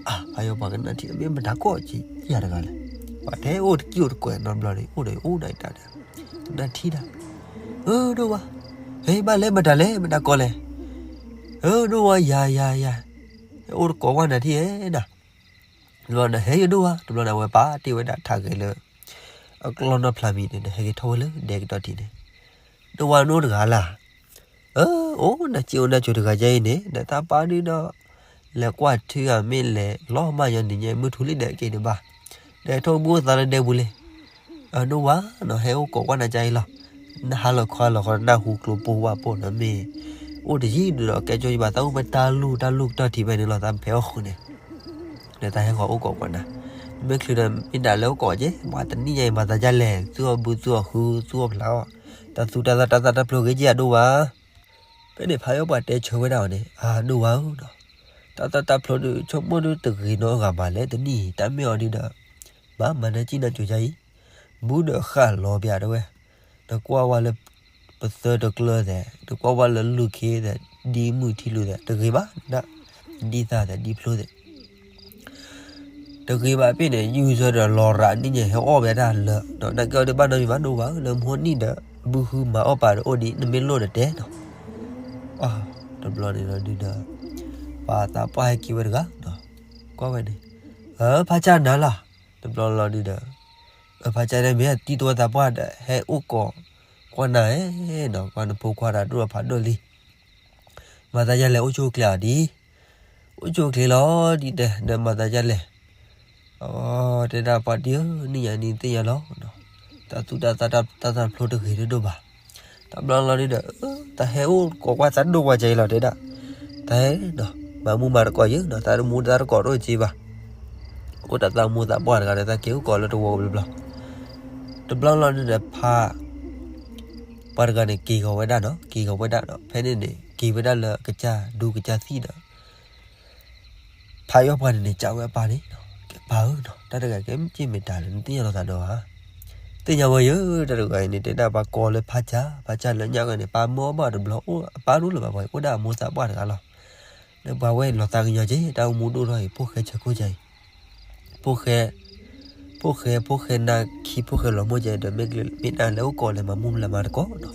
အၢ ဖးယီၤပှၢ်ကနၣ်ထံၣ် မ့ၢ်မတၤကိးက့ၤယၤတဂၤလဲၣ်, ပှၤထဲအိၣ်တကံၢ်အိၣ်တကွဲးနီတဘျီန့ၣ် အိၣ်ဒီးအိၣ်ဒီးတၢ်ဒီး ကနၣ်ထံၣ်တၢ်, အၢ ဒိၣ်ဝါ, ဟဲ ဘၣ်လဲၣ် မတၤလဲၣ် မတၤကိးလဲၣ်, အၢ ဒိၣ်ဝါ ယၤ ယၤ ယၤ, ဟဲအိၣ်တကိးဝဲနၤထံၣ်ဧဲနၤ, တဘျီန့ၣ် ဟဲယဒိၣ်ဝါ, တဘျီန့ၣ် အဝဲပာ်တ့ၢ်ဝဲဒၣ်ထးဂဲၤလၢ အကျီၢ်နီၢ်ဖျါမံၤန့ၣ် ဟဲက့ၤထီၣ်ဝဲလၢဒဲကတီၢ်ထံးန့ၣ်, ဒိၣ်ဝါ နအိၣ်တဂၤလၢ် အၢ အိၣ်နၤစ့အိၣ်နၤစိၤတဂၤယဲအံၤန့ၣ် ဒီးတၢ်ပာ်ဒုဒီး လဲၤကွၢ်ထုဂၤမ့ၢ်လဲၤလီၤမးညီနံၤညါ မုၢ်ထူလံဒီးက့ၤဒံးဘၣ်, ဒီးထိၣ်ဘုအိၣ်သးလၢဒဲပူၤလံ, အဒိၣ်ဝါနီၤ ဟဲအိၣ်ကိးကွၢ်နၤကါအံၤလီၤ, နဟါလီၤခီလီၤဃီ နၢ်ဟူကျိပိဝၣ်ပိၣ်နီၤ မ့ၢ်အိၣ်တယံာ်ဒုဒီးကဲကၠီယဘၣ် သးအိၣ်ဖဲတၢ်လူၢ်တၢ်လူၢ်ကတီၢ်ထံးဖဲန့ၣ်လီၤ သးဖဲအီၣ်ဃုာ်န့ၣ်, ဒီးတၢ်ဟဲဃီၤအိၣ်ကိးကွၢ်နၤ, မ့ၢ်ချုးဒီးမ့ၢ်ဒၣ်လၢအိၣ်ကိးက့ၤ ပှၤတနံၣ်ညါအံၤမၤသးဒ်လဲၣ် သူၣ်အီၣ်ဘုသူၣ်အီၣ်ဃု သူၣ်အီၣ်ဖျါအီၣ်, တၢ်သူတၢ်သၣ်တၢ်သၣ်တၢ်ဖျိဂ့ၤက့ၤအဒိၣ်ဝါ ဖဲန့ၣ်ဖးယီၤပှၢ်တဲဆၢဝဲဒၣ်အီၤန့ၣ် အဒိၣ်ဝါဧၢနီၤ, တၢ်သၣ်တၢ်ဖျိဒီး ဆိကမိၣ်ဒုတဂ့ၤနီတဂၤဘၣ်လဲၣ် တနံၣ်အံၤ တၢ်မ့ၢ်အီၤဒုဒီး ဘၣ်မၤနၢၤကံၣ်နၢၤစိၤယါအံၤ, ဘူးဒီးဃၣ်လီၤပၠးတဲဝဲ, နကွၢ်ဝဲလၢ ပသၢတကျၢၢ်သဲး နကွၢ်ဝဲလၢလူၢ်ခ့သဲး ဒ်မုၢ်ထံလူၢ်သဲး တဂ့ၤဘၣ်ဒၣ်, ဒ်သၣ်သဲးဒ်ဖျိသဲး တဂ့ၤဘၣ်ဖဲန့ၣ် ယူၢ်ဆၢဒီးလီၤရၤနံၣ်ညါဟဲအီၣ်ဝဲဒၣ်လၢာ်, ဒီးနၢ်ကဲအီၤဒုးဘၣ်နီတမံၤဘၣ်ဒိၣ်ဝါဧၢ လၢမဟိနံၣ်ဒီး ဘုဟုမၤအီၣ်ပာ်ဒီးအိၣ်ဒံး နမ့ၢ်လိၣ်ဒီးတဲနီၤ, တဘျီန့ၣ်လီၤဒုဒီး ပှၤသးပှၢ်ဟဲက့ၤဝဲတဂၤ ကွၢ်ဝဲန့ၣ်, အၢ ဖးကၢ်နၤလီၤ, တဘျီလီၤဒုဒီး အၢ ဖးကၢ်န့ၣ်မ့ၢ်တံၤတဝီသးပှၢ်ဒီး ဟဲအိၣ်ကိးကွၢ်နၤဧဲနီၤ, ကွၢ်နဖိခွါတၢ်ဒိၣ်ဖးဒိၣ်လံ မၤသးဒ်လဲၣ် အိၣ်ဆူၣ်အိၣ်ချ့ဧါဒ်, အိၣ်ဆူၣ်အိၣ်ချ့လီၤဒ်တဲ ဒီးမၤသးဒ်လဲၣ်. အတဲဒၣ်ပှၤဒ်ဧၢ နံၣ်ညါနံၣ်သ့ၣ်ညါလီၤ, တၢ်သူၣ်တၢ်သၣ်တၢ်တၢ်ဖျိတဂ့ၤဒိၣ်ဒိၣ်ဘၣ်. တဘျီလီၤဒ်ဒီး တၢ်ဟဲအိၣ်ကိးကွၢ်သးဒိၣ်ကွၢ်ကဲအံၤလီၤတဲဒၣ်, တၢ်ဟဲ မၤမူမၤတကိးယဲဒီး သးတမူသးတကိးတအိၣ်က့ဘၣ်. အိၣ်ဒီးသးမူသးပှၢ်တဂၤဒီး သးက့ၤအိၣ်ကိးလၢတဝီဘျီဘျီ. တဘျီလီၤဒ်ဒီး ဖါ ပှၤတဂၤန့ၣ် က့ၤဂီၤဝဲဒၣ်နီၤ, က့ၤဂီၤဝဲဒၣ်ဒီး ဖဲန့ၣ်န့ၣ် က့ၤဝဲဒၣ်လၢကစၢ်ဒူကစၢ်သံၣ်ဒီး ဖါယီၢ်ပှၤန့ၣ်န့ၣ် စံးဝဲအပၢ်န့ၣ်, ကဲပၢ်ဧၢနီၤ, တၢ်တဂၤကဲမ့ၢ်စ့ၢ်မ့ၢ်တၢ်လဲၣ် နသ့ၣ်ညါလီၤသးဒီးဧါ. သ့ၣ်ညါဝဲယဲ တၢ်တဂၤအံၤန့ၣ် တဲဒၣ်ပှၤကိးလၢဖါစၢ်, ဖါစၢ်လၢညါဝဲန့ၣ် ပၢ်မၢအီၣ်ဘၣ်တဘျီ အိၣ်အပၢ်ဒိၣ်လၢၤဘၣ် ပှၤအိၣ်ဒၣ်အမိၢ်သးပှၢ်တဂၤလီၤ. လၢပှၤဝဲလီၤသးကညီၤက့ၤ တၢ်အိၣ်မူဒိၣ်ထီၣ်အံၤ ဖိၣ်ဃဲဆၢခိၣ်ကါအံၤ ဖိၣ်ဃဲ, ဖိၣ်ဃဲ ဖိၣ်ဃဲနၢ်ခံ ဖိၣ်ဃဲလီၤမိၢ်ကဲဒီး မ့ၢ်တၢ်လဲၤအိၣ်ကိးလဲၤမၤမူလဲၤမၤတကိးနီၤ.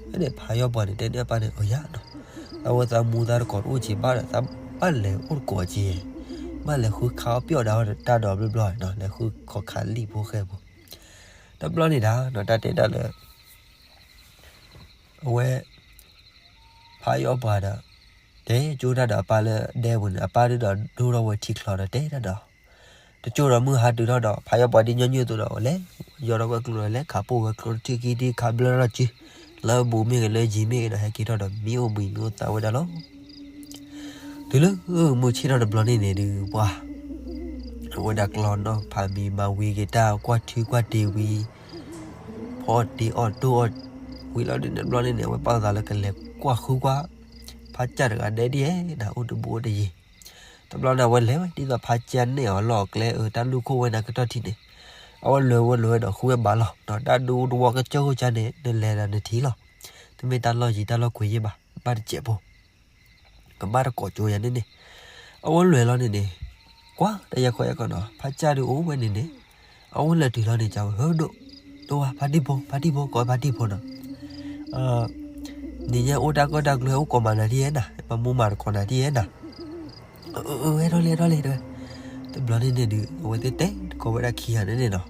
ဖဲန့ၣ်ဖါယီၢ်ပှၤန့ၣ် တဲန့ၢ်အပၢ်န့ၣ် အၢယၤနီၤ, အဝဲသးမူသးတကိးတအိၣ်က့ဘၣ်ဒီး သးဘၣ်လဲၤအိၣ်တကိးက့, ဘၣ်လဲၤဃုခးအီၣ်ပျီၢ်ဒၣ်ဝဲဒီးတၢ်ဒီးဘျီဘျီနီၤ, လဲၤဃုခီခးလံာ်ဖိၣ်ဃဲဖိ. တဘျီန့ၣ်ဒၣ်နီၤ တၢ်တဲဒၣ်လၢ အဝဲ ဖါယီၢ်ပှၤဒီး တဲကၠိတၢ်ဒီးအပၢ်လၢဒဲပူၤန့ၣ် အပၢ်ဒုးဒီးဒိၣ်ထီၣ်ဝဲထံချီဒီးတဲတၢ်ဒီး တကၠိဒီးမုၢ်ဟါတုၤထီၣ်ဒီး ဖါယီၢ်ပှၤဒ်ညီနုၢ်အသိးဒီး လဲၤယီၤထီၣ်ဝဲကျိဒီး လဲၤခးပိာ်ဝဲကျိတထံၣ်ခံထံၣ် ခးဘျၢထီၣ်စု လၢအဘူးမ့ၢ်ဂ့ၤလၢယံၤမ့ၢ်ဂ့ၤဒီး ဟဲက့ၤထီၣ်ဒီး မံအိၣ်ဘှံးမံအိၣ်သးဝဲဒၣ်လီၤ. တုၤလၢမုၢ်ဆ့ၣ်ထီၣ်တဘျီန့ၣ်န့ၣ်ဒုး ပှၤ အဝဲဒၣ်ကျီနီၢ်ဖးမံၤ မၤဝံၤက့ၤတၢ် ကွၢ်ထူကွၢ်တ့ၤဝံၤ ဖီအီၣ်တ့ၤအီၣ်ဒိၣ်အီၣ်ဝံၤလီၤဒ်န့ၣ်တဘျီန့ၣ်န့ၣ် အဝဲပာ်သးလၢကလဲၤကွၢ်ဃုကွၢ် ဖါစၢ်တဂၤဒဲဒ်ဧဲ နအိၣ်တဘူးအိၣ်တယံၤ. တဘျီန့ၣ် အဝဲလဲၤဝဲဒ်သိးဖါစၢ်န့ၢ်အီၤလီၢ်အကျဲအၢ တၢ်လူၢ်ခိၣ်ဝဲန့ၣ်ကတီၢ်ထံးန့ၣ် အဝဲလဲၤဝဲလဲၤဝဲဒီးဃုဝဲဘၣ်လီၤ. တၢ်ဒူတဝီကစၢၢ်ခိၣ်စၢ်န့ၣ် နလဲၤဒီးနထံၣ်လီၤ. တမ့ၢ်တၢ်လီၢ်ယံၤတၢ်လီၢ်ကွ့ၤယဲၢ်ဘၣ် ဘၣ်တစဲးဖိ ကဘၣ်တကိးကၠိယၤန့ၣ်န့ၣ် အဝဲလဲၤလီၤန့ၣ်န့ၣ် ကွၢ်တၢ်ယဲၢ်ခီယဲၢ်ခီနီၤ ဖါစၢ်ဒုးအိၣ်ဝဲန့ၣ်န့ၣ် အဝဲလဲၤတုၤလီၤန့ၣ် ကဝဲ ဟၢဒိၣ် ဒိၣ်ဝါ ဖါတံၢ်ဖိ ဖါတံၢ်ဖိ ကိးဖါတံၢ်ဖိနီၤ နံၤညါအိၣ်တၢ်ကီတၢ်ကျိၤ ဟဲအိၣ်ကိးမးနၤဒ်ဧဲနၤ မၤမူမၤတကိးနၤဒ်ဧဲနၤ အၢ အၢ ဟဲထီၣ်လံ ဟဲထီၣ်လံ တဲဝဲ တဘျီန့ၣ်န့ၣ်ဒုး အဝဲသ့ၣ်တဲတကိးဝဲဒၣ်ခံဂၤန့ၣ်န့ၣ်နီၤ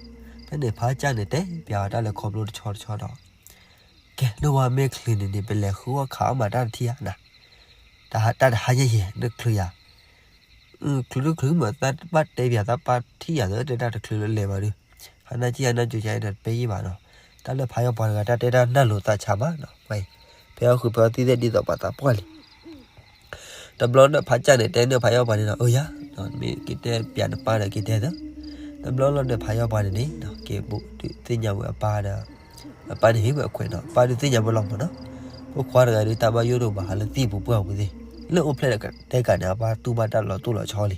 ဖဲန့ၣ်ဖါစၢ်န့ၣ် တဲပျးအီၤတၢ်လၢခီဖျိတဆီတဆီဒီး ကဲ ဒိၣ်ဝါ မ့ၢ်ချုးန့ၣ်န့ၣ် ပလဲၤဃုအီၣ်ခးအီၣ်မးတၢ်တထံၣ်ဧါနၤ တၢ်တဟါညါယဲၢ် နချုးယၤ ချုးတချုးမး သးဘၣ်တဲပျးသးပၢ်ထံၣ်ယၤသၢတဲတၢ်တချုးလၢလဲၤဘၣ်ဒုး ဟါနၢ်ကံၢ်ဟါနၢ်ကၠိကါအံၤဒီးတပဲယံာ်ဘၣ်နီၤ တၢ်လၢဖးယီၣ်ပှၤတဂၤတၢ်တဲတၢ်နၢ်လိၤသးဆးမးနီၤ ဖဲအီၣ်ဃုာ်ဖဲအီၣ်သံၣ်သ့ၣ်ဒ်သိးပှၤသးပှၢ်လံ တဘျီဒီးဖးကၢ်န့ၣ် တဲန့ၢ်ဖးယီၣ်ပှၤန့ၣ်ဒီး အၢယၤ မ့ၢ်က့ၤတဲပျးနပၢ်ဒီးက့ၤတဲသၢ တဘျီလီၤဒီးဖးယီၣ်ပှၤန့ၣ်န့ၣ် က့ၤဘူးဒုးသ့ၣ်ညါဝဲအပၢ်ဒီး အပၢ်န့ၣ်ဟ့ၣ်ဝဲအခွဲးနီၤ ပၢ်ဒုးသ့ၣ်ညါဝဲလီၤမးနီၤ ဖိခွါတဂၤဒုးတၢ်ဘၣ်ယိၣ်တအိၣ်ဘၣ် ဟးလၢသံၣ်ပူၤပှၢ်ပူၤသ့ၣ် လၢအိၣ်ဖျဲၣ်ဒီးတဲကးန့ၣ် အပၢ်တူၢ်ဘၣ်တၢ်လီၤတိၢ်လီၤဆီလံ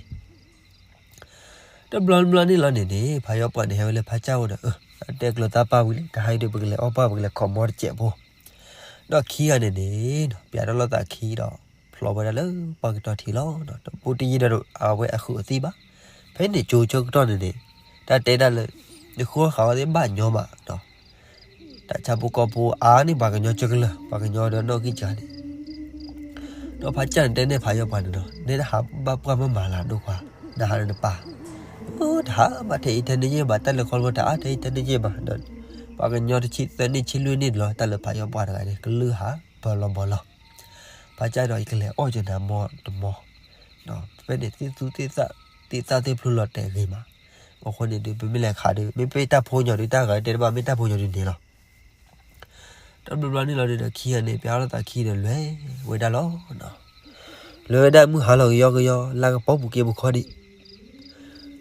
တဘျီတဘျီန့ၣ်လီၤန့ၣ်န့ၣ် ဖးယီၣ်ပှၤန့ၣ် ဟဲဝဲလၢဖးကၢ်အိၣ်ဒီး အတဲကျၢၤသးပၢ်ဝံၤလံ တဟါအံၤဒုး ပကလဲၤအီၣ်ပှၢ် ပကလဲၤခီမီတစဲးဖိ ဒီးခံဂၤန့ၣ်န့ၣ် ပျးထီၣ်လိာ်သးခံဒီး ဖျိးဝဲဒၣ်လၢပှၢ်ကတီၢ်ထံးလီၤ. တဘူးတယံၤဒီးအဝဲအဃုာ်အသံၣ်ဘၣ်. ဖဲန့ၣ်ကၠိဆၢကတီၢ်န့ၣ်န့ၣ် တၢ်တဲဒၣ်လၢ နဃုအီၣ်ဃးအီၣ်သ့ၣ်ဘၣ်ညီမးဒီး တၢ်ဆါဖိကီၢ်ဖိအါန့ၢ်ပှၤကညီကၢကလၢာ် ပှၤကညီဒီးနီၣ်ဂံၢ်စှၤန့ၣ် ဒီးဖးကၢ်န့ၣ်တဲန့ၢ်ဖးယီၣ်ပှၤန့ၣ်ဒီး နဲဒၣ်ဟးဘၣ်ပှၢ်မ့ၢ်မၤလၤဒိၣ်ခွါ နဟးဒီးနပၢ် တဟးဘၣ်ထဲအံၤထဲန့ၣ်ယဲၢ်ဘၣ် တၢ်လဲၤခီဖျိတအါထဲအံၤထဲန့ၣ်ယဲၢ်ဘၣ်ဒီး ပှၤကညီတဆံသၢနံၣ်ဆံလွံၢ်နံၣ်လီၤ တၢ်လၢဖးယီၣ်ပှၤတဂၤန့ၣ် ကလုၢ်ဟးဘၣ်လီၤဘၣ်လီၤ ဖးကၢ်ဒီးယကလဲၤအီၣ်ကၠိနၤမီတမီ ဖဲန့ၣ်သ့ၣ်သူသ့ၣ်သၣ် သ့ၣ်သၣ်သ့ၣ်ဖျိလီၤတဲာ်ဂ့ၤမး အဃိန့ၣ်ဒုး ပမ့ၢ်လဲၤခးဒုး မ့ၢ်ပ့ၢ်တၢ်ဖိညီဒုး တၢ်ဂၤတဲတဘၣ်မ့ၢ်တၢ်ဖိညီဒုးန့ၣ်လီၤ တဘျီဘျီန့ၣ်လီၤဒုးဒီးခံဂၤန့ၣ် ပျးထီၣ်လိာ်သးခံဒီးလဲၤဝဲဒၣ်လီၤ. လဲၤဝဲဒၣ်မုၢ်ဟါလီၤကယီကယီ လါကပီၤပူၤက့ပူၤခီဒံး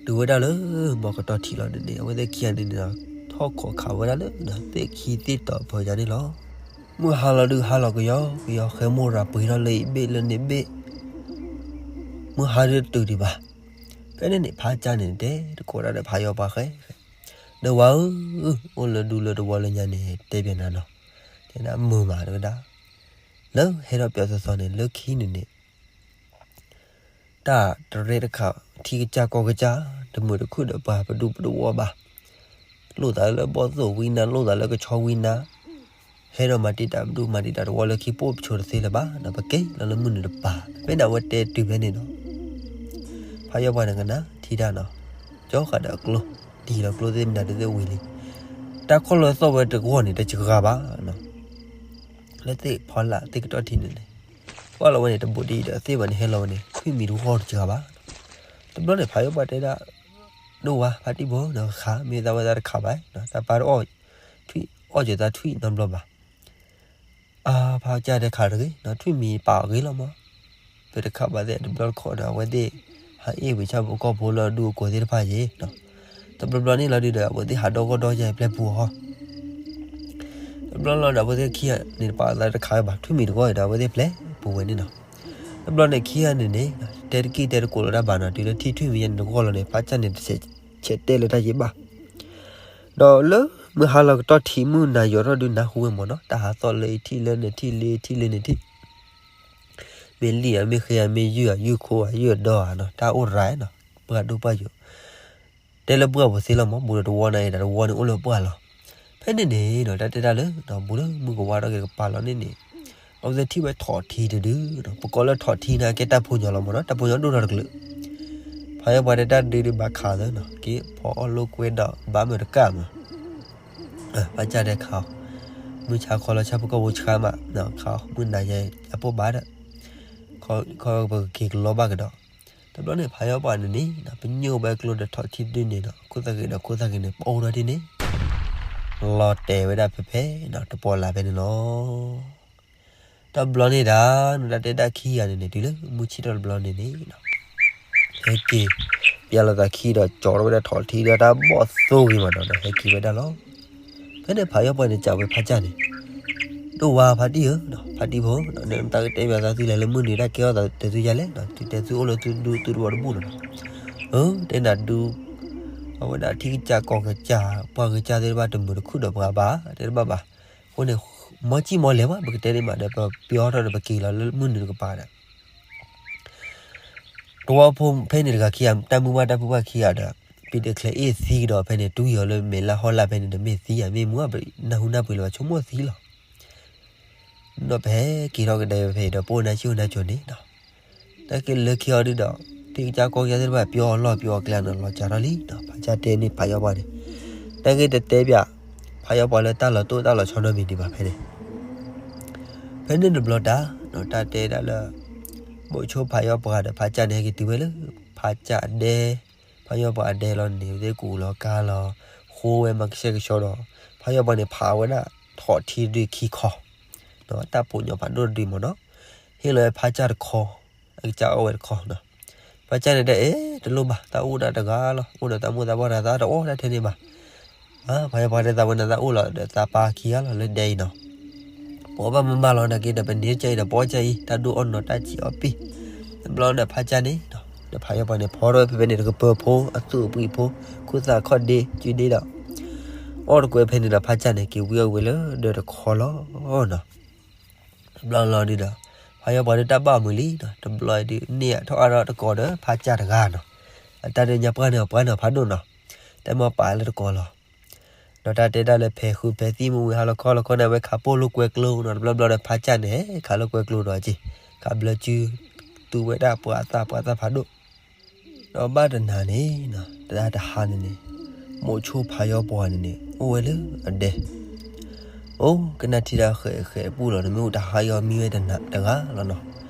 တုၤဝဲဒၣ်လၢ မီကတီၢ်ထံးလီၤန့ၣ်န့ၣ် အဝဲသ့ၣ်ခံဂၤန့ၣ်န့ၣ်ဒီး ထီၣ်ခိးခးဝဲဒၣ်လၢ သ့ၣ်ခံသ့ၣ်တီၤဖၢယၤန့ၣ်လီၤ. မုၢ်ဟါလီၤဒုးဟါလီၤကယီကယီ ဃဲမိၢ်ရၤပှ့ၤထီၣ်လၢအံၤဘ့ၣ်လၢန့ၣ်ဘ့ၣ် မုၢ်ဟါဒုးတတုၤဒံးဘၣ်. ဖဲန့ၣ်န့ၣ် ဖးကၢ်န့ၣ် တဲတကိးဒၣ်ဒီးဖးယီၣ်ပှၤဃဲ ဒီးဝၤဧၢ, အိၣ်လၢဒူလၢတဝီလၢညါန့ၣ် တဲပျးနၤနီၤ, တဲဒၣ်မုာ်မးတဝဲဒၣ်, လၢဟဲထီၣ်ပျီသီသီန့ၣ် လၢခံန့ၣ်န့ၣ် တၢ်တရဲတခါ ထံကစၢ်ကီၢ်ကစၢ် တမုာ်တခုၣ်ဒီးပှၤပဒူပတဝီဘၣ်, လိၣ်သးလၢဘီၣ်သိၣ်ဝံနါ လိၣ်သးလၢကဆီဝံနါ ဟဲဒီးမၤတံာ်တာ်ပဒူ မၤတံာ်တာ်တဝီလၢခံ ပိၣ်ပဆိးတသ့လၢၤဘၣ်ဒီး ပကဲလီၤလၢမုၢ်နုာ်တပၤ, ဖဲန့ၣ်အဝဲတဲတုၤဖဲန့ၣ်ဒီး ဖးယီၣ်ပှၤန့ၣ်ကနၣ်ထံတၢ်နီၤ, ကၠီဃာ်ဒီးအကျိ တံၢ်လီၤကျိသ့ၣ်မနုၤဒုးသ့ၣ်ဝံၤလံ, တၢ်ခီၣ်လၢသီၣ်ဝဲတဂီၢ်န့ၣ် တစှၤဘၣ်နီၤ, လၢသ့ၣ်ဖီလာ်သ့ၣ်ကတီၢ်ထံးန့ၣ်န့ၣ် ကွၢ်လီၤဝဲန့ၣ် တဘူးဒံးဒီးသ့ၣ်ဘၣ်န့ၣ် ဟဲလီၤဝဲန့ၣ် ထွံၣ်မံၤတဂီၢ်တစှၤဘၣ်. တဘျီန့ၣ် ဖးယီၣ်ပှၢ်တဲဒၣ်, ဒိၣ်ဝါ ဖါတံၢ်ဖိ နဃး မ့ၢ်သးဝဲသးတခးဘၣ်, တၢ်ပၢ်တအီၣ်, ထွံၣ်အီၣ်က့ၤသးထွံၣ်နီတဘျီဘၣ်. အါ ဖးကၢ်တဲခးတဂ့ၤ, ထွံၣ်မံၤပာ်အီၤဂ့ၤလီၤမး, ပတခးဘၣ်သ့ၣ်တဘျီတခီၣ်ဒီး အဝဲသ့ၣ် ဟးအ့ၣ်ဝံၤဆၣ်ဖိကီၢ်ဖိလၢအဒူအကိးသ့ၣ်တဖၣ်ယ့ၣ်, တဘျီဘျီန့ၣ်လီၤဒုဒီး အဝဲသ့ၣ်ဟးဒီဂီၢ်ဒီယါအံၤပျဲပူၤအီၤ တဘျီလီၤဒီး အဝဲသ့ၣ်ခံဂၤန့ၣ်တပာ်သးတခးဝဲဘၣ်, ထွံၣ်မံၤတဂီၢ်အံၤဒီး အဝဲသ့ၣ်ပျဲပူၤဝဲန့ၣ်နီၤ. တဘျီန့ၣ်ခံဂၤန့ၣ်န့ၣ် တဲတကံၢ်တဲတကိးလၢၤတၢ်ဘၣ်နီၤ, တုၤလၢထံၣ်ထွံၣ်မံၤယါန့ၣ်တဂီၢ်လီၤန့ၣ် ဖးကၢ်န့ၣ်တဆဲးတဲလၢတၢ်ယ့ၣ်ဘၣ်. ဒီးလၢမုၢ်ဟါလီၤကတီၢ်ထံး မုၢ်နၤယိးထီၣ်ဒုနၢ်ဟူဝဲမးနီၤ, တၢ်ဟးသီၣ်လၢအထံၣ်လၢနထံၣ်လၢထံၣ်လၢနထံၣ် မ့ၢ်လံၣ်ဧါ မ့ၢ်ဃ့ဧါ မ့ၢ်ယုၢ်ဧါ ယုၢ်ခိဧါ ယုၢ်အဒီဧါနီၤ, တၢ်အိၣ်ရၤနီၤ, ပှၢ်ဒိၣ်ပှၢ်ယိာ်, တဲလၢပှၢ်ပူၤသ့လီၤမး, ဘူးဒီးတဝီန့ၣ်ဒီး တဝီန့ၣ်အိၣ်လၢပှၢ်လီၤ. ဖဲန့ၣ်န့ၣ်နီၤ တၢ်တဲတၢ်လၢ ဘူးလၢမုၢ်ကဝါထီၣ်က့ၤကပၤလီၤန့ၣ်န့ၣ်, အဝဲသ့ၣ်ထံၣ်ဝဲထိးထံတဒုနီၤ, ပကိးလၢထိးထံန့ၣ် ကဲတၢ်ဖိညီလီၤမးနီၤ, တၢ်ဖိညီဒိၣ်ထီၣ်တကလုာ်. ဖးယီၣ်ပှၤတဲတၢ်ဒုဒုးဘၣ်ခးသၢနီၤ, က့ၤဖီအီၣ်လိာ်ကွဲဒီးဘၣ်မုာ်တကၢ်မး ဖးကၢ်တဲခးအီၤ, မုၢ်ဆါခီလီၤဆၣ်ဖိကီၢ်ဖိဆှါမး, ခးအီၤ မုၢ်နၤယါအပိၢ်ဘၣ်ဒီး, ခီပကက့ၤကလီဘၣ်ကဒီး. တဘျီန့ၣ် ဖးယီၣ်ပှၤန့ၣ်န့ၣ် ပညိၣ်ဘၣ်ကျိဒီးထိးထံတဒုန့ၣ်ဒီး ခိၣ်သၣ်ဂ့ၤဒီးခိၣ်သၣ်ဂ့ၤန့ၣ် ပအိၣ်ထီၣ်ဒ်န့ၣ် လီၤတဲာ်ဝဲဒၣ်ဖဲဖဲနီၤ တပီၤလၢ်ဖဲန့ၣ်လီၤ. တဘျီန့ၣ်ဒၣ် နတၢ်တဲဒၣ်ခံဂၤန့ၣ်န့ၣ် တုၤလၢမုၢ်ဆ့ၣ်ထီၣ်တဘျီန့ၣ်န့ၣ် ဟဲက့ၤ ပျၢ်လိာ်သးခံဒီး ကၠီထီၣ်ဝဲဒၣ်ထိးထံဒီးတၢ်ဘီၣ်သိဂ့ၤမးနီၤ ဒီးဟဲက့ၤဝဲဒၣ်လီၤ. ဖဲန့ၣ်ဖးယီၣ်ပှၤန့ၣ် စံးဝဲဖးကၢ်န့ၣ်, ဒိၣ်ဝါဖါတံၢ်ဧၢ, ဖါတံၢ်ဖိ, နတၢ်ကတဲဘၣ်သးသုလဲၤလၢမုၢ်နုာ်တၢ်ကဲထီၣ်သးတသုယါလဲၣ်, သုတဲသုအိၣ်လၢသုဒူသုတဝီတဘူၣ်လီၤနီၤ. အၢ တဲနၤဒူ အဝဲဒၣ်ထံကစၢ်ကီၢ်ကစၢ် ပှၢ်ကစၢ်သ့ၣ်တဖၣ်တမုာ်တခုၣ်ဒီးပှၤဘၣ် တဲတဘၣ်ဘၣ်. အဃိန့ၣ် မ်ကံၢ်မ်လဲၤဘၣ် ပကတဲဒ်မးဒီး ပပျီထီၣ်ဒီးပက့ၤလီၤလၢမုၢ်နုာ်တကပၤဒီး တဝီဖိဖဲန့ၣ်တဂၤခံဂၤ တၢ်မုၢ်ဘၣ်တၢ်ဖုဘၣ်ခံဂၤဒီး ပံၤတချဲးအ့ၣ်သံကဒီးဖဲန့ၣ် တွံၢ်အီၤလၢမဲာ်လၢဟီၣ်လာ်ဖဲန့ၣ်ဒီး မ့ၢ်သံယၤ မ့ၢ်မူဘၣ် နၢ်ဟူနၢ်ပှ့ၤလၢၤဘၣ် ဆိကမိၣ်သံလီၤ. ဒီးပဟဲက့ၤထီၣ်ကဒါဖဲဒီး ပအိၣ်နါဆံၣ်အိၣ်နါစိၤန့ၣ်ဒီး တၢ်က့ၤလၢခံအီၤဒုဒီး ထံကစၢ်ကီၢ်ကစၢ်သ့ၣ်တဖၣ် ပျီအီၤလီၢ်ပျီအီၤကျဲနီၤ လီၤစှၤထီၣ်လံဒီး ဖးကၢ်တဲန့ၢ်ဖးယီၣ်ပှၤန့ၣ် တၢ်က့ၤတတဲပၠး ဖးယီၣ်ပှၤလၢတၢ်လီၤတိၢ်တၢ်လီၤဆီနီတမံၤဒံးဘၣ်ဖဲန့ၣ် ဖဲန့ၣ်တဘျီတၢ် တၢ်တဲဒၣ်လၢ မိးဆိဖးယီၣ်ပှၤဒီးဖးကၢ်န့ၣ် ဟဲက့ၤတုၤဝဲလၢ ဖးကၢ်အဒဲ ဖးယီၣ်ပှၤအဒဲလီၤန့ၣ် သ့ၣ်ကူၣ်လီၤကါလီၤ ဃိဝဲမၤကဆှဲကဆှီဒီး ဖးယီၣ်ပှၤန့ၣ် ဖးဝဲဒၣ်ထိးထံတဒုခံခီ တၢ်ပိာ်ညီဖးဒိၣ်တဒုမ့ၢ်နီၤ ဟ့ၣ်လီၤဝဲဖးကၢ်တခီ အကစၢ်အီၣ်ဝဲတခီနီၤ ဖးကၢ်န့ၣ်တဲ အဲ တလိၣ်ဘၣ် တၢ်အိၣ်ဒၣ်တဂၤလီၤ အိၣ်ဒီးတၢ်မိၢ်သးပှၢ်တဂၤ သးတအီၣ်တၢ်ထဲန့ၣ်ဘၣ် ဖးယီၣ်ပှၤတဲသးဝဲန့ၣ် သးအိၣ်လီၤဒီးသးပၢ်ခံဂၤလီၤ လၢဒဲအံၤနီၤ ပအီၣ်ဘၣ်မၤမၤလီၤနာ်က့ဒီး ပန့ၢ်ကၢ်အံၤဒီး ပအီၣ်ကၢ်အံၤ တၢ်ဒိၣ်အီၣ်နီၤ တၢ်ဆံးအီၣ်ပ့ၢ် တဘျီဒီးဖးကၢ်န့ၣ် ဒီးဖးယီၣ်ပှၤန့ၣ် ဖီထီၣ်ဝဲဖဲဖဲန့ၣ် တကပၢၤဖိ အသူၣ်အပှံၤဖိ ခိၣ်သၣ်ခီၣ်ဒ့ စုဒ့ဒီး အီၣ်တကွဲးဖဲန့ၣ်ဒီး ဖးကၢ်န့ၣ် က့ၤဝံအီၣ်ဝံၤလၢဒၢးတခီလီၤနီၤ တဘျီလီၤဒုဒီး ဖးယီၣ်ပှၤဒုတၢ်ဘၣ်မုာ်လံနီၤ တဘျီဒုန့ၣ်အထီၣ်အါထီၣ်တကိးဒီး ဖးကၢ်တဂၤနီၤ အတၢ်ဒုညါပှၢ်န့ၣ် ပှၢ်န့ၣ်ဖးဒိၣ်နီၤ တၢ်မ့ၢ်ပာ်လၢတကိးလီၤ ဒီးတၢ်တဲဒၣ်လၢဖဲးဃုဖဲးသံၣ်မ့ၢ်ဝံၤဟါလီၤခီလီၤခီန့ၣ် အဝဲခးပိၢ်လိာ်ကွဲကျိနီၤ တဘျီဘျီဒီးဖးကၢ်န့ၣ် ခးလိာ်ကွဲကျိဒီးက့ၤ ခးဘျၢစု သူဝဲဒၣ်ပှၤအသၣ်ပှၤသၣ်ဖးဒိၣ် ဒီးဘၣ်တနၤန့ၣ် တၢ်တဟါန့ၣ်န့ၣ် မိးဆိဖးယီၣ်ပှၤန့ၣ်န့ၣ် အိၣ်ဝဲလၢအဒဲ အိၣ်ကနၣ်ထံတၢ်ဃဲးဃဲးပူၣ်လီၤ တမ့ၢ်အိၣ်တဟါအံၤမံဝဲတဂၤလီၤနီၤ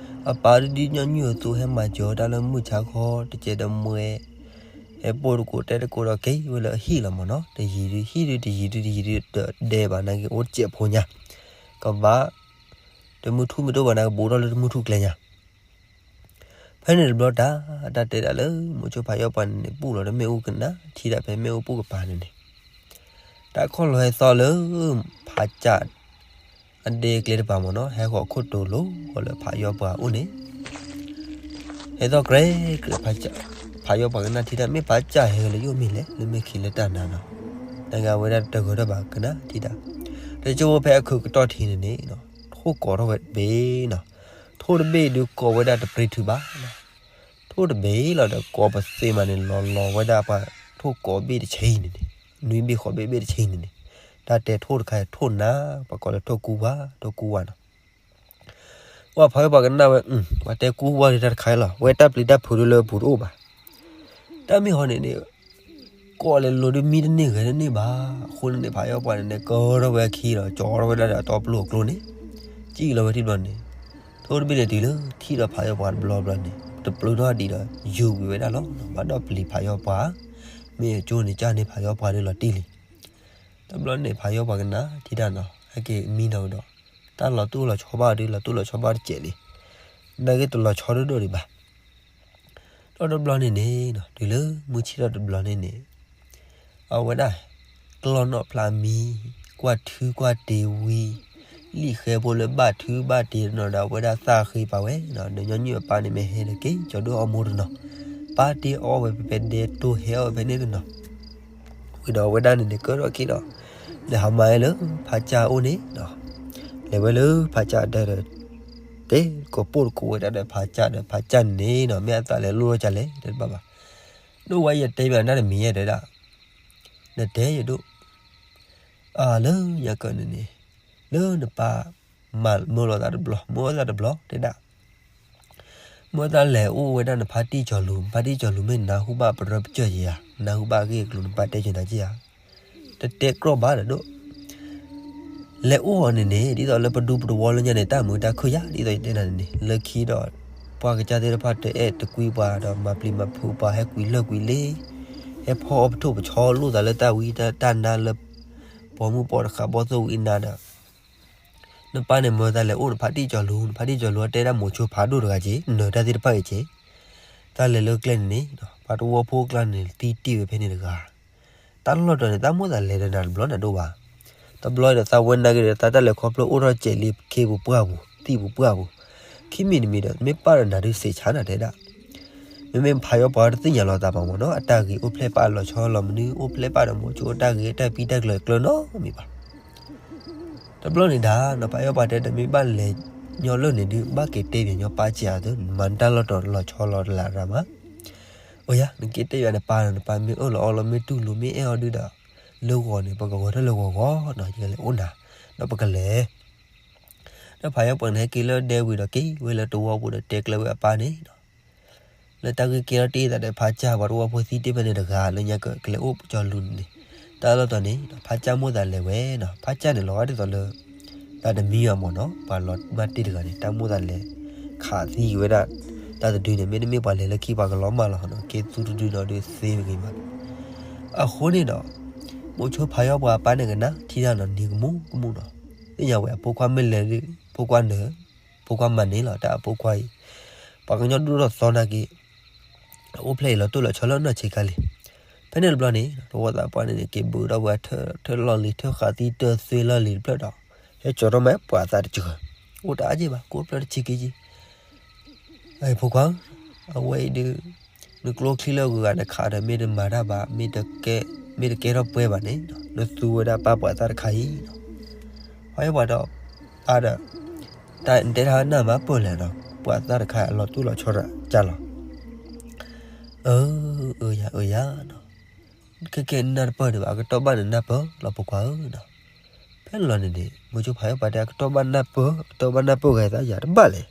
အပၢ်ဒုဒုညီနုၢ်အသိးဟဲမၤစၢၤတၢ်လၢမုၢ်ဆါခီ တစဲးတမှဲ ဟဲပိာ်တကိးတဲတကိးဒီးက့ၤဝဲလၢအဟံၣ်လီၤမ့ၢ်နီၤ တယံၤဒုဟံၣ်ဒု တယံၤဒု တယံၤဒု ဒီးဒဲးဘၣ်နာ်က့ၤအိၣ်တစဲးဖိညါ ကဘၣ် တမုၢ်ထူၣ်မ့ၢ်တအိၣ်ဘၣ်နာ်က့ၤ ဘူးထီၣ်လၢတမုၢ်ထူၣ်ကျဲညါ ဖဲန့ၣ်တဘျီတၢ် တၢ်တဲဒၣ်လၢ မိးဆိဖးယီၣ်ပှၤန့ၣ်န့ၣ် ပူၣ်လီၤတမ့ၢ်အိၣ်ကနၣ်ထံဒၣ်ဖဲမ့ၣ်အူပူၤကပၤန့ၣ်န့ၣ် တၢ်ခီၣ်လီၤဟဲသီလၢ ဖးကၢ် အဒဲကျဲတပၤမ့ၢ်နီၤ ဟဲဃီၤခိၣ်တိၤလိၤဃီၤလၢဖးယီၣ်ပှၤအိၣ်န့ၣ် ဟဲသီၣ်ကြဲးကြဲး ဖးယီၣ်ပှၤကနၣ်ထံဒၣ် မ့ၢ်ဖးကၢ်ဟဲလၢယအိၣ်မ့ၢ်လဲၣ် လၢမ့ၢ်ခံးလၢတၢ်နါနီၤ နကဝဲဒၣ်တဂၢၢ်ထီၣ်ဘၣ်ကနၣ်ထံဒၣ် တကၠိဖိဖဲအခူးကတီၢ်ထံးန့ၣ်န့ၣ် ထိၣ်ကိးထီၣ်ဝဲတဘ့ၣ်နီၤ ထိၣ်တဘ့ၣ်ဒုးကိးဝဲဒၣ်တပြ့ထုးဘၣ်နီၤ ထိၣ်တဘ့ၣ်လီၤဒီးကိးပသ့မးန့ၣ် လီၤလီၤဝဲဒၣ်ပှၤထိၣ်ကိးဘ့ၣ်တဆံန့ၣ်န့ၣ် နွံဘ့ၣ်ဃိးဘ့ၣ်ဘ့ၣ်တဆံန့ၣ်န့ၣ် တၢ်တဲထိၣ်တခါအံၤထိၣ်နါ ပှၤကိးလၢထိၣ်ကူဝါ ထိၣ်ကူဝါနီၤ ပှၤဖးဝဲပှၤကနၣ်ဝဲ ပှၤတဲကူဝါဒုးတၢ်တခါအံၤလီၤ ဝဲတၢ်ပျံၤတၢ်ဖုးဒုးလၢအပူၤတအိၣ်ဘၣ် တၢ်မ့ၢ်ဟီန့ၣ်န့ၣ် ကိးလဲၤလိၤဒုးမံတန့ၢ်ဂဲၤတန့ၢ်ဘၣ် အဃိန့ၣ်န့ၣ် ဖးယီၣ်ပှၤန့ၣ်န့ၣ် ကၢထီၣ်ဝဲအခံဒီး ကၠီထီၣ်ဝဲဒၣ်ဒီးအတီပျိအကျိန့ၣ် စံၣ်လီၤဝဲထံဘျီန့ၣ် အိၣ်တဘ့ၣ်န့ၣ်တုၤလၢထံၣ်ဒီးဖးယီၢ်ပှၤတဘျီဘျီန့ၣ် တပျုာ်ထီၣ်ဒံးဒီး ယူၤကွံာ်ဝဲဒၣ်လီၤ. ဘၣ်ဒီးပျံၤဖးယီၢ်ပှၤ, မ့ၢ်အကၠိန့ၣ်ကၢ်န့ၢ်ဖးယီၢ်ပှၤဒီးလီၤတံၢ်လံ. တဘျီန့ၣ် ဖးယီၢ်ပှၤကနၣ်ထံၣ်တၢ်နီၤ ဟဲက့ၤမံနီၤဒီး တၢ်လီၤတိၢ်လီၤဆီဘၣ်ဒီး လီၤတိၢ်လီၤဆီဘၣ်တစဲးလံ. နာ်က့တလီၤဆီဒိၣ်ဒိၣ်ဒံးဘၣ်. ဒီးတဘျီန့ၣ်န့ၣ် တုၤလၢမုၢ်ဆ့ၣ်ထီၣ်တဘျီန့ၣ်န့ၣ် အဝဲဒၣ် ကျီၢ်နီၣ်ဖျါမံ, ကွၢ်ထုကွၢ်တ့ၤဝံၤ, လံာ်ဃဲဖိလၢဘၣ်ထုဘၣ်တ့ၤတနီၤဒီး အဝဲဒၣ်သးဃ့ပာ်ဝဲ, ဒီးညီနုၢ်အပၢ်န့ၣ်မ့ၢ်ဟဲဒီးက့ၤ ကၠီၤဒိၣ်အီမိၢ်တနီၤ, ပၢ်တ့အီဝဲဖဲဖဲဒဲတိၢ်ဟဲအီၣ်ဝဲဖဲန့ၣ်တနီၤ ဝံၤဒီးအဝဲဒၣ်န့ၣ်န့ၣ် ကၢထီၣ်က့ၤဒီး လဲၤဟးမၤဝဲလၢဖးကၢ်အအိၣ်န့ၣ်ဒီး လဲၤဝဲလၢဖးကၢ်အတဲဒီး တဲကိးပိၢ်တကိးဝဲဒၣ်ဒီးဖးကၢ်ဒီး ဖးကၢ်န့ၣ်နီၤ မ့ၢ်အသးလဲၤလိၣ်ထီၣ်ကလဲၣ် တဲတဘၣ်ဘၣ်. ဒိၣ်ဝဲယတဲမ့ၢ်နတမံၤယဲတဲဒၣ်, နတဲယဒိၣ်, အလၢယကၢန့ၣ်န့ၣ် လၢနပၢ်မၤမၢလီၤသးတဘျီ မၢသးတဘျီတဲဒၣ် မၢသးလဲၤအိၣ်ဝဲဒၣ်နဖါတံၢ်ကၠီၤလူၤ, နဖါတံၢ်ကၠီၤလူၤမ့ၢ်နၢ်ဟူဘၣ်ပရၢပကၢၢ်ယဲဧါ, နၢ်ဟူဘၣ်အဂ့ၢ်အကျိၤနပၢ်တဲကၠီၤနၤက့ဧါ, တတဲကြီဘၣ်ဒီးဒိၣ် လဲၤအိၣ်အီၤန့ၣ်န့ၣ် ဒ်သိးလၢပဒူပတဝီလၢညါန့ၣ် တၢ်မုာ်တၢ်ခုၣ်ယါ ဒ်သိးယတဲနၤန့ၣ်န့ၣ် လၢခံဒီး ပှၤကစၢ်သ့ၣ်တဖၣ်တအဲၣ်တကွံပှၤဒီး မၤပျံၤမၤဖုးပှၤဟဲကွံာ်လၢၢ်ကွံာ်လ့ ဟဲဖီအီၣ်ပထိၣ်ပဆီလိၣ်သးလၢတၢ်ဝံတၢ်နါလၢ ပိာ်မုၣ်ပိာ်တဃးဘီၣ်သိၣ်ဝံနါဒီး နပၢ်န့ၣ်မၢသးလဲၤအိၣ်နဖါတံၢ်ကၠီၤလူၤ, နဖါတံၢ်ကၠီၤလူၤတဲဒၣ်မိၤဆိဖးဒိၣ်တဂၤက့ၤ နၢၤတၢ်သ့ၣ်တဖၣ်အံၤက့ၤ တၢ်လဲၤလၢကျဲန့ၣ်န့ၣ် ပှၤတဝီဖိအကျါန့ၣ် သံတ့ၢ်ဝဲဖဲန့ၣ်တဂၤ တၢ်လီၢ်တီၤန့ၣ် တၢ်မိၣ်သးလဲၤဒီးနၤတဘျီနၤဒိၣ်ဘၣ်. တဘျီဒီးသးဝဲနာ်က့ၤဒီး သးတၢ်လဲၤခီဖျိအိၣ်ထီၣ်စဲးလံခ့ပူၤပှၢ်ပူၤ သံၣ်ပူၤပှၢ်ပူၤ ခံမံၤတမံၤဒီး မ့ၢ်ပၢ်ဒီးနၤဒုးစံးဆါနၤတဲဒၣ် မ့မ့ၢ်ဖးယီၢ်ပှၤတသ့ၣ်ညါလီၤသးဘၣ်မ့ၢ်နီၤ အတၢ်ဂ့ၤအိၣ်ဖျဲၣ်ပၢ်လီၤဆီလီၤမနုၤ အိၣ်ဖျဲၣ်ပၢ်ဒီးမိၤဆိအတၢ်ဂ့ၤတၢ်ပံတၢ်ကျၢၤကျၢၤနီတမံၤဘၣ်. တဘျီန့ၣ်ဒၣ်နီၤ ဖးယီၢ်ပှၤတဲဒီး မ့ၢ်ဘၣ်လဲၤညီလၢန့ၣ်ဒုး ဘၣ်က့ၤတဲပၠးညီပၢ်စံးအသိး နမၤနတၢ်လီၢ်တီၤလီၤဆီလီၤတလးရၤမး အိၣ်ယၤ နက့ၤတဲပၠးနပၢ်ဒီး နပၢ်မ့ၢ်အၢၣ်လီၤအီလီၤမ့ၢ်တူၢ်လိာ်မ့ၢ်အဲၣ်အီၤဒုးဒီး လၢဂီၤန့ၣ် ပကဂီၤထၢၣ်လၢဂီၤဂီၤနီၤ ယကလဲၤအိၣ်နၤ ဒီးပကလဲၤ ဒီးဖးယီၢ်ပှၤန့ၣ် ဟဲက့ၤလၢဒဲဝံၤဒီးက့ၤဝဲလၢတဝီပူၤဒီးတဲကျၢၤဝဲအပၢ်န့ၣ် လၢတၢ်ဂ့ၢ်ကဲထီၣ်တ့ၢ်သးဒီးဖါကၢ် ပှၤတဝီဖိသံတ့ၢ်ဖဲန့ၣ်တဂၤ လၢညါကကလဲၤအိၣ်ကၠီၤလူၤန့ၣ် တၢ်လီၢ်တီၤန့ၣ် ဖါကၢ်မိၣ်သးလဲၤဝဲနီၤ ဖါကၢ်န့ၣ်လီၤဂာ်ဒ်သိးလၢ တၢ်တမံၤဘၣ်မ့ၢ်နီၤ ပှၤလီၤမၢ်တ့ၢ်တဂၤန့ၣ် တၢ်မိၣ်သးလဲၤ ခးသံဝဲဒၣ် တၢ်တဒုန့ၣ် မ့တမ့ၢ်ပှၤလဲၤလၢခံပှၤကလီၤမၢ်လီၤနီၤ က့ၤသူတဒုဒီးဒုးသ့ဝဲဂ့ၤမး အဃိန့ၣ်ဒီး မိၤဆိဖးယီၢ်ပှၤအပၢ်န့ၣ်ကနၣ်ထံၣ်တၢ်နီၤ နံၤကမူၣ်ကမူၣ်နီၤ သ့ၣ်ညါဝဲအဖိခွါမ့ၢ်လဲၤဒုး ဖိခွါနၢၤ ဖိခွါမၤန့ၢ်လီၤ တၢ်အဖိခွါအံၤ ပှၤကညီဒိၣ်ထီၣ်သီနာ်က့ၤ အအိၣ်ဖျဲၣ်အံၤလီၤတိၢ်လီၤဆီလၢနီၢ်ဆံးခါလံ. ဖဲန့ၣ်တဘျီန့ၣ် တဝီသးပှၢ်န့ၣ်န့ၣ် က့ၤဘုးထီၣ်ဝဲထၢၣ်လီၢ်လံၤ ထၢၣ်ဃးသံတၢၢ်သွ့လီၢ်လံၤတဖျၢၣ်ဒီး ဟဲကၠီၤထီၣ်မးပှၤသးတစှၤ အိၣ်တအါက့ၢ်ဘၣ် ကိးဖျၢၣ်တဆံခံက့ၢ် အဖိခွါဧၢ, အဝဲအံၤဒုး နကျိချံလၢအဂုၤအဂၤနခးဒီး မ့ၢ်တမၤတၢ်ဘၣ် မ့ၢ်တကဲထီၣ်ပှဲၤဘၣ်န့ၣ် နသူဝဲဒၣ်ပၢ်ပှၤသးတခါအံၤနီၤ. ဖးယီၢ်ပှၤဒီး အါဒီး တၢ်နတဲတၢ်နၢ်မၤပၢၢ်လဲၣ်နီၤ ပှၤသးတခါအံၤ အလီၤတိၢ်လီၤဆီတကၢ်လီၤ. အၢ အၢယၤ အၢယၤနီၤ ခဲကဲနနၢ်တပၢၢ်ဒံးဘၣ် အကတီၢ်ဘၣ်နနၢ်ပၢၢ်လီၤဖိခွါဧၢနီၤ. ဖဲန့ၣ်လီၤန့ၣ်န့ၣ် မိၤဆိဖးယီၢ်ပှၤတဲ အကတီၢ်ဘၣ်နၢ်ပၢၢ် အကတီၢ်ဘၣ်နၢ်ပၢၢ်ဂ့ၤသးယၤတဘၣ်လဲၣ်.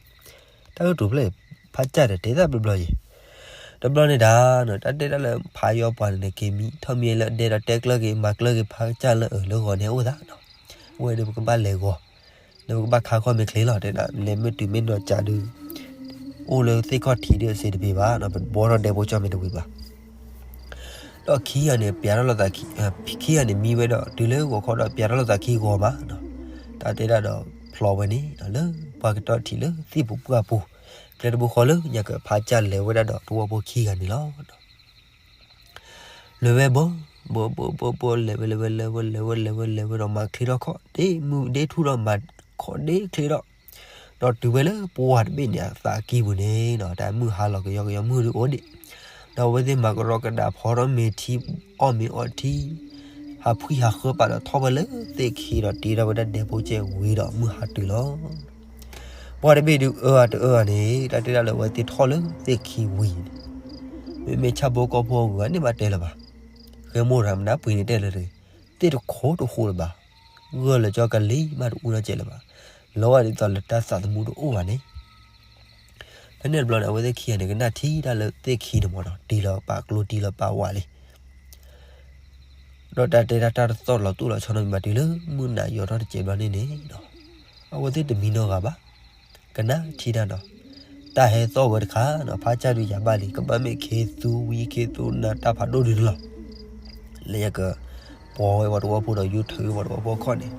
တၢ်ဂ့ၢ်တုၤဖျဲၣ် ဖးကၢ်ဒီးတဲသးဘျီဘျီယံၤ တဘျီန့ၣ်ဒၣ်နီၤ တၢ်တဲတၢ်လၢဖးယီၢ်ပှၤန့ၣ်န့ၣ် က့ၤမံထီၣ်မံလၢအဒဲဒီးတဲကျၢၤက့ၤ မၤကျၢၤက့ၤဖးကၢ်လၢအၢၣ်လၢဂီၤန့ၣ်အိၣ်သးနီၤ. အဝဲဒုးပကဘၣ်လဲၤဂီၤ ဒီးပကဘၣ်ခါခီၣ်မ့ၢ်ချ့လီၤ တဲဒၣ် လဲၤမ့ၢ်တုၤမ့ၢ်နီၤကးဒုး အိၣ်လၢသ့ၣ်ခီၣ်ထံးဒုးအစ့တဘ့ၣ်ဘၣ်နီၤ ပဘှီထီၣ်ဒဲဖိကၠီၣ်မ့ၢ်တဝံၤဘၣ် ဒီးခံဂၤန့ၣ် ပျးထီၣ်လိာ်သးခံ ခံဂၤန့ၣ်မံဝဲဒီး တုၤလၢဂီၤခီဒီး ပျးထီၣ်လိာ်သးခံဂီၤမးနီၤ. တၢ်တဲဒၣ်ဒီးဖျိးဝဲန့ၣ် လၢပှၤကတီၢ်ထံးလၢသ့ၣ်ပူၤပှၢ်ပူၤ ကျဲတဘိဃီလၢညါကဖးကၢ်လဲၤဝဲဒၣ်ဒီးတဝီဖိခံဂၤန့ၣ်လီၤ. လဲၤဝဲဘၣ် ဘၣ်ဘၣ်ဘၣ်ဘၣ် လဲၤဝဲလဲၤဝဲလဲၤဝဲလဲၤဝဲလဲၤဝဲလဲၤဝဲ လဲၤဝဲဒီးမၤချ့ထီၣ်ခီၣ်ဒ့မုၢ်ဒ့ထူၣ်ဒီးမၤခီၣ်ဒ့ချ့ထီၣ် ဒီးတုၤဝဲလၢပှၢ်တဘ့ၣ်န့ၣ် အသးကံၢ်ပူၤန့ၣ်နီၤ တၢ်မုၢ်ဟါလီၤကယီကယီမုၢ်ဒုးအိၣ်ဒံး ဒီးအဝဲသ့ၣ်မၤကရီကဒါဖီထီၣ်မ့ၤထံ အီၣ်မ့ၤအီထံ ဟးဖှံဟးဃၢပာ်ဒီးထီၣ်ဝဲလၢသ့ၣ်ခံဒီးတ့ထီၣ်ဝဲဒၣ်ဒဲဖိကၠီၣ်ဝံၤဒီးမုၢ်ဟါတုၤလီၤ. ပှၢ်တဘ့ၣ်ဒုးအၢအါတအၢအါန့ၣ် တၢ်တဲဒၣ်လၢအဝဲသ့ၣ်ထီၣ်လၢသ့ၣ်ခံဝံၤန့ၣ် မ့မ့ၢ်ဆၣ်ဖိကီၢ်ဖိအဂုၤအဂၤန့ၣ်ဘၣ်တဲလၢၤဘၣ်. ဃဲမိၢ်တဂၤမနုၤပှ့ၤန့ၣ်တဲလၢၤတဂ့ၤ သ့ၣ်တခိၣ်တဃိးလၢၤဘၣ်. ဂၢၢ်လၢကၠီကလံၤမးတအူနီတစဲးလၢၤဘၣ်. လီၤဂာ်ဒ်သိးလၢတၢ်သးသမူတအိၣ်ဘၣ်န့ၣ် ဖဲန့ၣ်တဘျီန့ၣ် အဝဲသ့ၣ်ခံဂၤန့ၣ် ကနၣ်ထံတၢ်လၢသ့ၣ်ခံန့ၣ်မ့ၢ်နီၤ တံၢ်လီၤပာ်ကျိတံၢ်လီၤပာ်ဝးလံ ဒီးတၢ်တဲတၢ်တၢ်တသီၣ်လီၤတိၢ်လီၤဆီနီတမံၤဘၣ်တုၤလၢမုၢ်နၤယိးထီၣ်တစဲးဘျီန့ၣ်န့ၣ် အဝဲသ့ၣ်တမံနီတဂၤဘၣ်. က ကနၣ်ထံၣ်တၢ်နီၤ. တၢ်ဟဲသီၣ်ဝဲတခါနီၤ ဖးစၢ်ဒုးယၤဘၣ်လံ ကဘၣ်မ့ၢ်ခ့သူဝံခ့သူနၤတၢ်ဖးဒိၣ်ဒုန့ၣ်လီၤ. လၢယကပီၤဝဲပှၤတဝီဖိဒီးယူၤထုးဝဲပှၤတဝီဖိခီၣ်န့ၣ်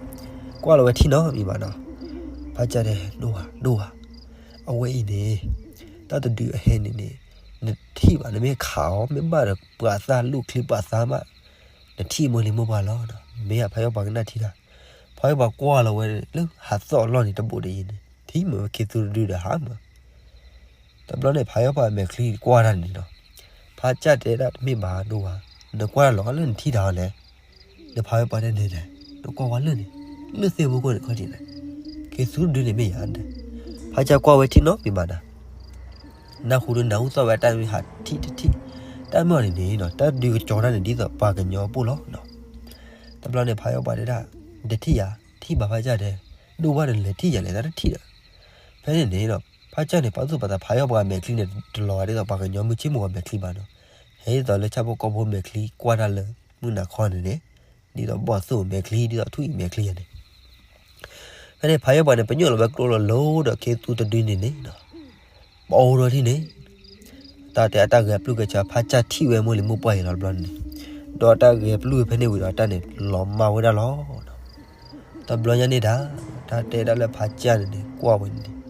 ကွၢ်လီၤဝဲထံၣ်နီတမံၤဘၣ်နီၤ. ဖးစၢ်တဲ ဒိၣ်ဝါ ဒိၣ်ဝါ အဝဲအံၤန့ၣ် တၢ်တဒုအဟဲန့ၣ်န့ၣ် နထံၣ်ဘၣ် နမ့ၢ်ခးအီၤ မ့ၢ်ဘၣ်ဒီးပှၤသၣ်လူၣ်ချံပှၤသၣ်မး နထံၣ်မိၢ်လံၤမိၢ်ပှၢ်လီၤ. မ့ၢ်ဧါ ဖးယီၢ်ပှၤကနၣ်ထံၣ်တၢ်, ဖးယီၢ်ပှၤကွၢ်လီၤဝဲလၢဟးသီၣ်အလီၢ်န့ၣ် တဘူးတယံၤန့ၣ် ထံၣ်မ့ၢ်ဝဲခ့သူတဒုဒီးဟးမး တဘျီန့ၣ် ဖးယီၢ်ပှၤမဲာ်ချံကွၢ်တၢ်န့ၣ်နီၤ, ဖးစၢ်တဲဒၣ်တမ့ၢ်ဘၣ်ဒိၣ်ဝါ, နကွၢ်လီၤလၢနထံၣ်တၢ်အီၤလဲၣ်, ဒီးဖးယီၢ်ပှၤတဲန့ၣ်ဒီး နကွၢ်ဝဲလၢန့ၣ်, လၢသ့ၣ်ဖိခိၣ်န့ၣ်ခီၣ်ထံးန့ၣ်, ခ့သူတဒုန့ၣ်မ့ၢ်ယၤဒီး, ဖးစၢ်ကွၢ်ဝဲထံၣ်နီတမံၤဘၣ်ဒီး, နၢ်ဟူဒုးနၢ်ဟူသီၣ်ဝဲတၢ်မ့ၢ်ဟးထံၣ်တထံၣ်, တၢ်မ့ၢ်အီၤန့ၣ်န့ၣ်နီၤ တၢ်ဒုးကကၠီတၢ်န့ၣ်ဒ်သိးပှၤကညီအပူၤလီၤနီၤ. တဘျီန့ၣ် ဖးယီၢ်ပှၤတဲဒၣ်, တထံၣ်ယၤ, ထံၣ်ဘၣ်ဖးစၢ်တဲ, ဒိၣ်ဝါဒီးလဲၤထံၣ်ယၤလဲၣ် တၢ်တထံၣ်ဒီး, ဖဲန့ၣ်န့ၣ်နီၤ ဖးစၢ်န့ၣ် ပာ်သူၣ်ပာ်သး ဖးယီၢ်ပှၤမဲာ်ချံန့ၣ် တလီၤဂာ်ဒ်သိးပှၤကညီမုၢ်ဆ့ၣ်မုၢ်ဂီၤမဲာ်ချံဘၣ်နီၤ, ဟဲဒ်သိးလၢဆၣ်ဖိကီၢ်ဖိမဲာ်ချံကွၢ်တၢ်လၢ မုၢ်နၤခီန့ၣ်န့ၣ်, ဒ်သိးဘီၣ်သိၣ်မဲာ်ချံ ဒ်သိးထွံၣ်အံၤမဲာ်ချံယၤန့ၣ် ဖဲန့ၣ် ဖးယီၢ်ပှၤန့ၣ် ပညိၣ်လီၤဝဲကျိလီၤလိၤဒီးခ့သူတဒုန့ၣ်န့ၣ်နီၤ, ပအိၣ်ဒီးထံၣ်န့ၣ်, တၢ်တဲအတၢ်ဂဲၤပျုၢ်ကဲဆၢ ဖးစၢ်ထံၣ်ဝဲမိၢ်လံၤမိၢ်ပှၢ်အံၤလီၤတဘျီန့ၣ်, ဒီးတၢ်ဂဲၤပျုၢ်ဖဲန့ၣ်ဝံၤဒီးတၢ်န့ၣ် လီၤမၢ်ဝဲဒၣ်လီၤ. တဘျီညါန့ၣ်ဒၣ်, တၢ်တဲဒၣ်လၢဖးစၢ်န့ၣ်န့ၣ် ကွၢ်ဝဲန့ၣ်န့ၣ်,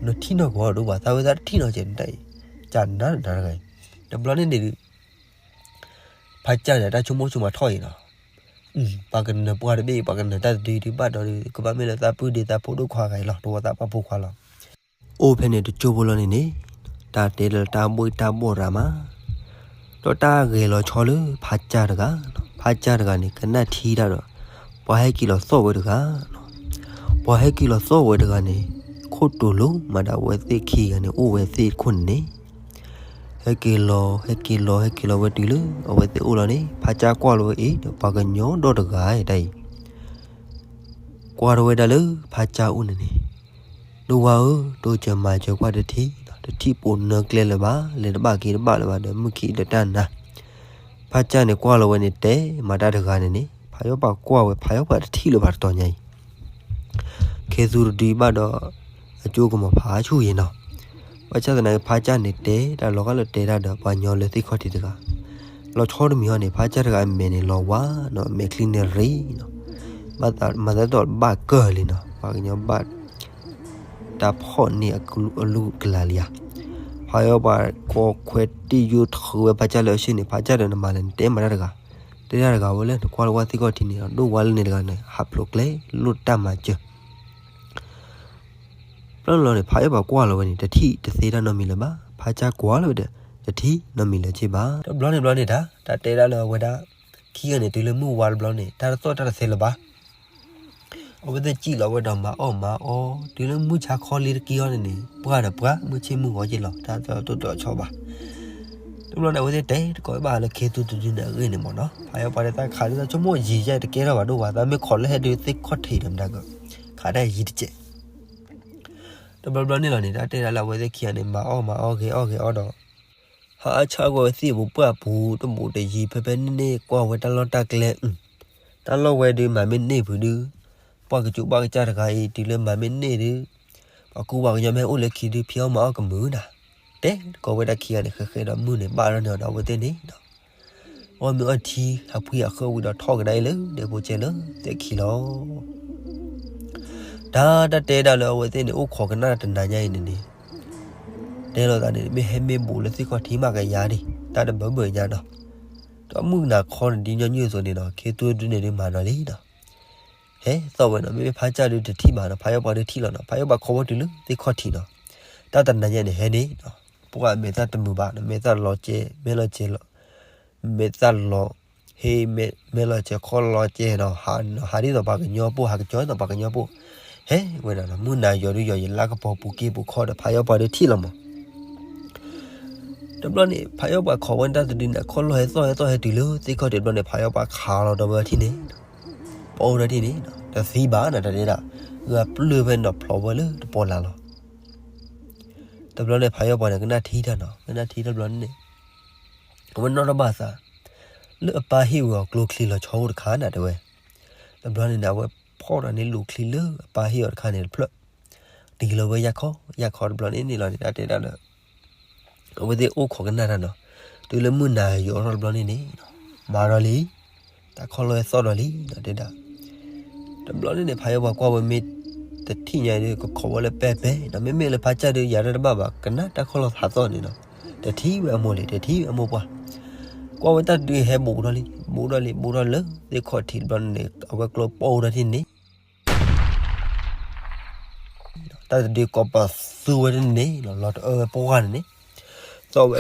နထံၣ်နီၢ်ကီၢ်ဒိၣ်ဘၣ် သးဝဲသးတထံၣ်နီၢ်ကီၢ်န့ၣ်တၢ်အံၤ, ကနၤနၤတဂၤအံၤ, တဘျီန့ၣ်န့ၣ်ဒုး ဖးစၢ်န့ၣ် တၢ်ဆိကမိၣ်ဆိကမးထီၣ်အံၤနီၤ, ပှၤကနၢၤပှၢ်တဘ့ၣ် ပှၤကနၢၤတၢ်တဒုဒုးဘၣ်ဒီး ကဘၣ်မ့ၢ်လၢသးပုၢ်ဒ့သးဖိဒိၣ်ခွါဂၤအံၤလီၤ တဝီသးပှၢ်ဖိခွါလီၤ. အိၣ်ဖဲန့ၣ်တကၠိဖိလီၤန့ၣ်န့ၣ်, တၢ်တဲလၢတၢ်ဘှ့ၣ်တၢ်ဘှီၣ်ရၤမး, ဒီးတၢ်ဂဲၤလီၤဆီလၢဖးစၢ်တဂၤ, ဖးစၢ်တဂၤန့ၣ် ကနၣ်ထံတၢ်ဒီး, ပှၤဟဲက့ၤလီၤသီၣ်ဝဲတဂၤ, ပှၤဟဲက့ၤလီၤသီၣ်ဝဲတဂၤန့ၣ်, ခိၣ်တိၤလိၤမးဒီးအဝဲသ့ၣ်ခံဂၤန့ၣ် အိၣ်ဝဲသ့ၣ်တခိၣ်န့ၣ်န့ၣ် ဟဲက့ၤလီၤ ဟဲက့ၤလီၤ ဟဲက့ၤလီၤဝဲတုၤလၢ အဝဲသ့ၣ်အိၣ်လီၤန့ၣ် ဖးစၢ်ကွၢ်လီၤဝဲအံၤဒီး ပှၤကညီဒီတဂၤတၢ်အံၤ, ကွၢ်ထီၣ်ဝဲဒၣ်လၢဖးစၢ်အိၣ်န့ၣ်န့ၣ်, ဒိၣ်ဝါဧၢ, တိစၢၤမၤစၢၤကွၢ်တထံၣ်, တထံၣ်ပိာ်နၢကျဲလၢၤဘၣ်, လဲၤတဘၣ်က့ၤတဘၣ်လၢၤဘၣ်ဒီး မုၢ်ခံဒီးတၢ်နၤ, ဖးစၢ်န့ၣ်ကွၢ်လီၤဝဲန့ၣ် တဲမၤတၢ်တဂၤန့ၣ်န့ၣ် ဖးယီၢ်ပှၤကွၢ်ဝဲ ဖးယီၢ်ပှၤတထံၣ်လၢၤဘၣ်တတီၤညါအံၤ ခ့သူတဒုဘၣ်ဒီး အကၠိကမီၤဖးဆူၣ်ယံၤနီၤ, ဘၣ်ဆၣ်သနာ်က့ ဖးစၢ်န့ၣ်တဲတၢ်လီၤဂာ်လၢတဲတၢ်ဒီး ပှၤကညီလၢသ့ၣ်ခီၣ်ထံးတဂၤ, လီၤဆီတမံၤဟီန့ၣ် ဖးစၢ်တဂၤအမဲာ်န့ၣ်လီၤဝါနီၤ မဲာ်ချံန့ၣ်ရံနီၤ, မၤသးဒ်သိးဘၣ်ကၢၢ်လံနီၤ ပှၤကညီဘၣ် တၢ်ဖီၣ်န့ၢ်အကလုာ်ကလၤလံဧါ, ဖးယီၢ်ပှၤကိးခွဲးတ့ၢ်ယိထၢဝဲဖးစၢ်လၢအဆ့ၣ်န့ၣ် ဖးစၢ်ဒီးနမၤလဲၣ် နတဲမၤတၢ်တဂၤ, တဲတၢ်တဂၤဝဲလၢနကွၢ်လၢဝဲသ့ၣ်ခီၣ်ထံးန့ၣ်ဒီး ဒိၣ်ဝါလၢန့ၣ်တဂၤန့ၣ် ဟးဖျိးကျဲလိၣ်တၢ်မၤစၢၤ ဘျီလီၤန့ၣ် ဖးယီၢ်ပှၤကွၢ်လီၤဝဲန့ၣ် တထံၣ်တသ့တၢ်နီတမံၤလၢၤဘၣ်, ဖးစၢ်ကွၢ်လီၤဝဲဒီး တထံၣ်နီတမံၤလၢၤဘၣ်. တဘျီန့ၣ်ဘျီန့ၣ်တၢ် တၢ်တဲဒၣ်လၢအဝဲဒၣ် ခံဂၤန့ၣ် တုၤလၢမုၢ်ဝါတဘျီန့ၣ် တၢ်တသီၣ်တၢ်တသဲလၢၤဘၣ်. အဝဲသ့ၣ်စံၣ်လီၤဝဲဒီးမၤအီၣ်မၤအီ တုၤလၢမုၢ်ဆါခီလံတက့ၢ်အီၤန့ၣ်န့ၣ် ပှၢ်ဒီးပှၢ် မုၢ်ဆ့ၣ်မုၢ်ဂီၤက့ၤလီၤ တၢ်တတိၣ်တီၤဆီဘၣ်. တဘျီန့ၣ် အဝဲသ့ၣ်တဲတကိးဘၣ်လၢခ့သူတဒုန့ၣ်အဂ့ၢ်န့ၣ်မ့ၢ်နီၤ ဖးယီၢ်ပှၤဒ်သးခးဒ်သိးဆိကမိၣ်ယံာ်ယဲၢ်တကဲထီၣ်ဘၣ်ဒိၣ်ဝါ သးမ့ၢ်ခိးလၢဟဲဒုးသ့ၣ်ခီၣ်ထံးဒီးမတၤက ခးတၢ်ယံာ်တကဲး တဘျီဘျီန့ၣ်လီၤန့ၣ် တၢ်တဲဒၣ်လၢအဝဲသ့ၣ်ခံဂၤန့ၣ် မၤအီၣ်မၤအီဂဲၤအီၣ်ဂဲၤအီဒီး ဟးအါဆၣ်ကွၢ်ဝဲသ့ၣ်အပူၤပှၢ်ပူၤတဘူးတယံၤ ဖဲဖဲန့ၣ်န့ၣ် ကွၢ်ဝဲတၢ်လီၢ်တၢ်ကျဲ တၢ်လီၢ်ဝဲဒုးမၤမ့ၢ်န့ၢ်ဖုးဒုး ပှၢ်ကစူးပှၢ်ကစၢ်တဂၤအံၤ တုၤလၢမၤမ့ၢ်န့ၢ်ဒုး ပှၤကူပှၤကညီမ့ၢ်အိၣ်လၢခံဒုး ဖံးအီၣ်မၤအီၣ်ကမုာ်နၤ တဲတကိးဝဲဒၣ်ခံဂၤန့ၣ်ဃဲဃဲဒီးမုၢ်န့ၣ်ဘၣ်လီၤန့ၣ်ဒီးအဝဲသ့ၣ်န့ၣ် အီၣ်မ့ၤအီထံ ဟးဖှံအဃၢဝံၤဒီးထီၣ်ကဒါအံၤလၢဒဲဖိကဲလၢသဲခံလီၤ. တၢ်တၢ်တဲဒၣ်လၢအဝဲသ့ၣ်န့ၣ် အိၣ်ခိးကနၣ်တနၤညါအံၤန့ၣ်န့ၣ် တဲလိာ်သးန့ၣ် မ့ၢ်ဟဲမ့ၢ်ဘူးလၢသ့ၣ်ခီၣ်ထံးမးကယၤဒံး တၢ်တဘၢဘၢညါဒီး ဒီးမုၢ်နၤခီန့ၣ်ဒ်ညီနုၢ်အသိးန့ၣ်ဒီး ခ့သူတဒုန့ၣ်ဒုးမၤနီၤလံဒီး ဟဲသီၣ်ဝဲနီၤ မ့မ့ၢ်ဖးစၢ်ဒုးတထံၣ်ဘၣ်နီၤ ဖးယီၢ်ပှၤဒုးထံၣ်လီၤနီၤ ဖးယီၢ်ပှၤခီဝဲတုၤလၢသ့ၣ်ခီၣ်ထံးနီၤ တၢ်တနၤညါန့ၣ်ဟဲန့ၣ် ပှၤမဲာ်သၣ်တမုာ်ဘၣ်နီၤ မဲာ်သၣ်လီၤကဲ မဲာ်လီၤကဲလီၤ မဲာ်သၣ်လီၤ ဟ့ မဲာ်လီၤကဲခီလီၤကဲနီၤ ဟးဒ်သိးပှၤကညီပိၢ် ဟးကစီၤဒ်သိးပှၤကညီပိၢ် ဟဲဝဲဒၣ်နီၤ မုၢ်နၤယီၤဒုးယီၤယလါကပီၤပူၤက့ပူၤခီဒီး ဖးယီၢ်ပှၤဒုးထံၣ်လီၤမး တဘျီန့ၣ် ဖးယီၢ်ပှၤခိးဝဲတၢ်တဒုန့ၣ် အခီၣ်လီၢ်ဟဲသီၣ်ဟဲသီၣ်ဟဲတုၤလၢသ့ၣ်ခီၣ်ထံးတဘျီန့ၣ် ဖးယီၢ်ပှၤခးလီၤဒီးဝဲထံၣ်န့ၣ် ပအိၣ်ဒီးထံၣ်န့ၣ် တသံဘၣ်နၤတၢ်ဒဲဒၣ် ဂၤပျုၢ်ဖဲနီၤဖျိးဝဲလၢတပီၤလၢ်လီၤ. တဘျီန့ၣ် ဖးယီၢ်ပှၤန့ၣ် ကနၣ်ထံတၢ်နီၤ ကနၣ်ထံတဘျီန့ၣ် အဝဲနီၣ်ထီၣ်ဘၣ်သး လၢအပၢ်ဟ့ၣ်ဝဲအီၤကျိချံလီၤဆီအိၣ်တခါနၤတဲဝဲ တဘျီန့ၣ်န့ၣ် အဝဲဖီၣ်ဒီးန့ၢ်လိာ်ချံလၢအပၢ်ဟ့ၣ်အီၤတခါန့ၣ်တဖျၢၣ် တၢ်တ့လီၤဝဲယၢ်ခီယၢ်ခီတဘျီန့ၣ်န့ၣ်လီၤန့ၣ် တၢ်တဲဒၣ်လၢ အဝဲသ့ၣ်အိၣ်ခိးကနၣ်တၢ်နီၤ, တုၤလၢမုၢ်နၤယိးထီၣ်တဘျီန့ၣ်န့ၣ် မၤဒီးလံ, တၢ်ခီၣ်လီၢ်သီၣ်ဒီးလံနီၤ တဲဒၣ်. တဘျီန့ၣ်န့ၣ် ဖးယီပှၤကွၢ်ဝဲမ့ၢ်တထံၣ်ညါဒီး ကခိးဝဲလၢပဲပဲနီၤ, မ့မ့ၢ်လၢဖးစၢ်ဒီးယၤတၢ်တဘၣ်ဘၣ် ကနၣ်တၢ်ခီၣ်လီၢ်သီၣ်န့ၣ်နီၤ, တထံၣ်ဝဲအမိၢ်လံ တထံၣ်ဝဲအမိၢ်ပှၢ်, ကွၢ်ဝဲတၢ်ဒုးဟဲဘူးထီၣ်လံ ဘူးထီၣ်လံ ဘူးထီၣ်လၢသ့ၣ်ခီၣ်ထံးတဘျီန့ၣ်န့ၣ် အဝဲကျိပိၢ်ထီၣ်ထံၣ်န့ၣ် တၢ်တဒုးကိးပသူဝဲတန့ၣ်လီၤ, လီၤတအၢဝဲပှၢ်န့ၣ်န့ၣ်, သီၣ်ဝဲ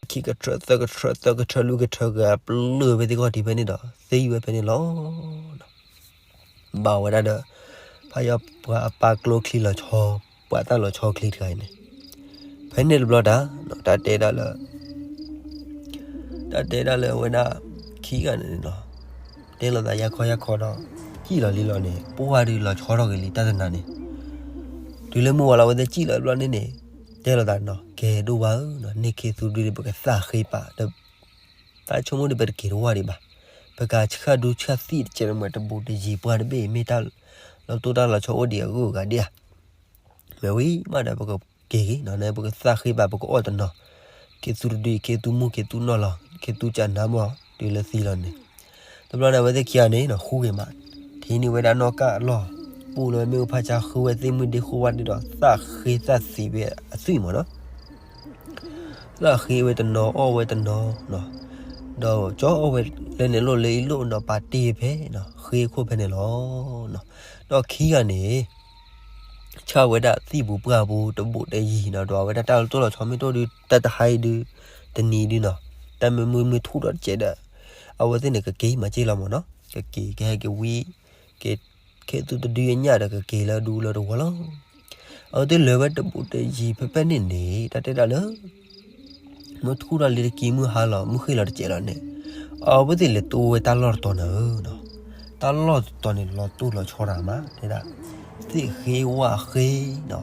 ခံကထၢ သၢကထၢ သၢကထၢ လွံၢ်ကထၢ ကပျုၢ်ဝဲသ့ၣ်ခီၣ်ထံးဖဲန့ၣ်ဒီး သံဝဲဖဲန့ၣ်လီၤ. ဘၣ်ဝဲဒၣ်ဒီး ဖးယီပှၤအပၢ်ကျိချံလီၤဆီ, ပှၤတၢ်လီၤဆီချံတဂၤအံၤန့ၣ်, ဖဲန့ၣ်တဘျီတၢ် တၢ်တဲဒၣ်လၢ တၢ်တဲဒၣ်လၢအဝဲဒၣ်ခံဂၤန့ၣ်လီၤ, တဲလိာ်သးယၢ်ခီယၢ်ခီဒီး စံၣ်လီၤလံလီၤန့ၣ် ပှၢ်ဒုးလီၤဆီထီၣ်က့ၤလံတၢ်တနၤန့ၣ်, တုၤလၢမုၢ်ဝါလီၤအဝဲသ့ၣ်စံၣ်လီၤတဘျီန့ၣ်န့ၣ်, တဲလိာ်သးနီၤ ကဲဒိၣ်ဝါဧၢ, န့ၢ်ခ့သူဒုဒီး ပကသးဃ့ပာ်ဒီး တၢ်ဆိကမိၣ်ဒီးပတက့ၤတဝၢ်ဒံးဘၣ်, ပကဆှၣ်ဒူဆှၣ်သံၣ်တကဲးမ့ၢ်တဘူးတယံၤပှၢ်တဘ့ၣ် မ့ၢ်တၢ်လီၤတိၢ်တၢ်လီၤဆီအိၣ်ဒံးအဂုၤအဂၤဒံးဧါ, မ့ၢ်ဝံၤမးဒီးပကက့ၤက့ၤနီၤ ပကသးဃ့ဘၣ် ပကအီၣ်တနီၤ, ခ့သူတဒု ခ့သူမူ ခ့သူနီၢ်လီၤ ခ့သူကနါမီၢ် တုၤလၢသံလီၤန့ၣ်, တဘျီန့ၣ် အဝဲသ့ၣ်ခံဂၤန့ၣ်နီၤ ဃူဂ့ၤမး, ထံၣ်န့ၢ်ဝဲဒၣ်နီၢ်ကၢ်အလီၢ်, ပူၣ်လၢမ့ၣ်အူဖးဆါ ဃုဝဲသ့ၣ်မုၢ်ဒ့ဃိဝါဒုဒီး သးဃ့သးသံးဝဲအသွံၣ်မးနီၤ သးဃ့ဝဲတနီၤ အီၣ်ဝဲတနီၤ, ဒီးကၠီအီၣ်ဝဲလၢန့ၣ်လိၣ်လၢအံၤလိၣ်နီၤ ပာ်တ့ၢ်ဖဲနီၤ ဃ့အခိၣ်ဖဲန့ၣ်လီၤ. ဒီးခံဂၤန့ၣ် ဆှၣ်ဝဲဒၣ်သံၣ်ပူၤပှၢ်ပူၤတဘူးတယံၤနီၤ ဒီးအဝဲဒၣ်တၢ်လီၤတိၢ်လီၤဆီမ့ၢ်တအိၣ်ဒုး တၢ်တဟါအံၤဒုး တနံၤဒုနီၤ တၢ်မ့ၢ်မုၢ်မ့ၢ်ထူၣ်ဒီးတကဲးဒီး အဝဲသ့ၣ်န့ၣ် ကက့ၤမၤစ့ၢ်လီၤမးနီၤ ကက့ၤကဟဲက့ၤဝံ က့ၤ ခ့သူတဒုအညၣ်ဒီးကက့ၤလၢဒူလၢတဝီလီၤ. အဝဲသ့ၣ်လဲၤဝဲတဘူးတယံၤဖဲဖဲန့ၣ်န့ၣ် တၢ်တဲဒၣ်လၢ မုၢ်ထူၣ်ထီၣ်လံတက့ၢ် မုၢ်ဟါလီၤ မုၢ်ဃ့ၢ်လီၤတကဲးလီၤန့ၣ် အဝဲသ့ၣ်လဲၤတိၢ်ဝဲတၢ်လီၢ်တတီၤန့ၣ်ဧၢနီၤ တၢ်လီၢ်တတီၤန့ၣ် လီၤတိၢ်လီၤဆီတၢ်မး တဲဒၣ် သ့ၣ်ဃ့ဝၣ်ဃ့နီၤ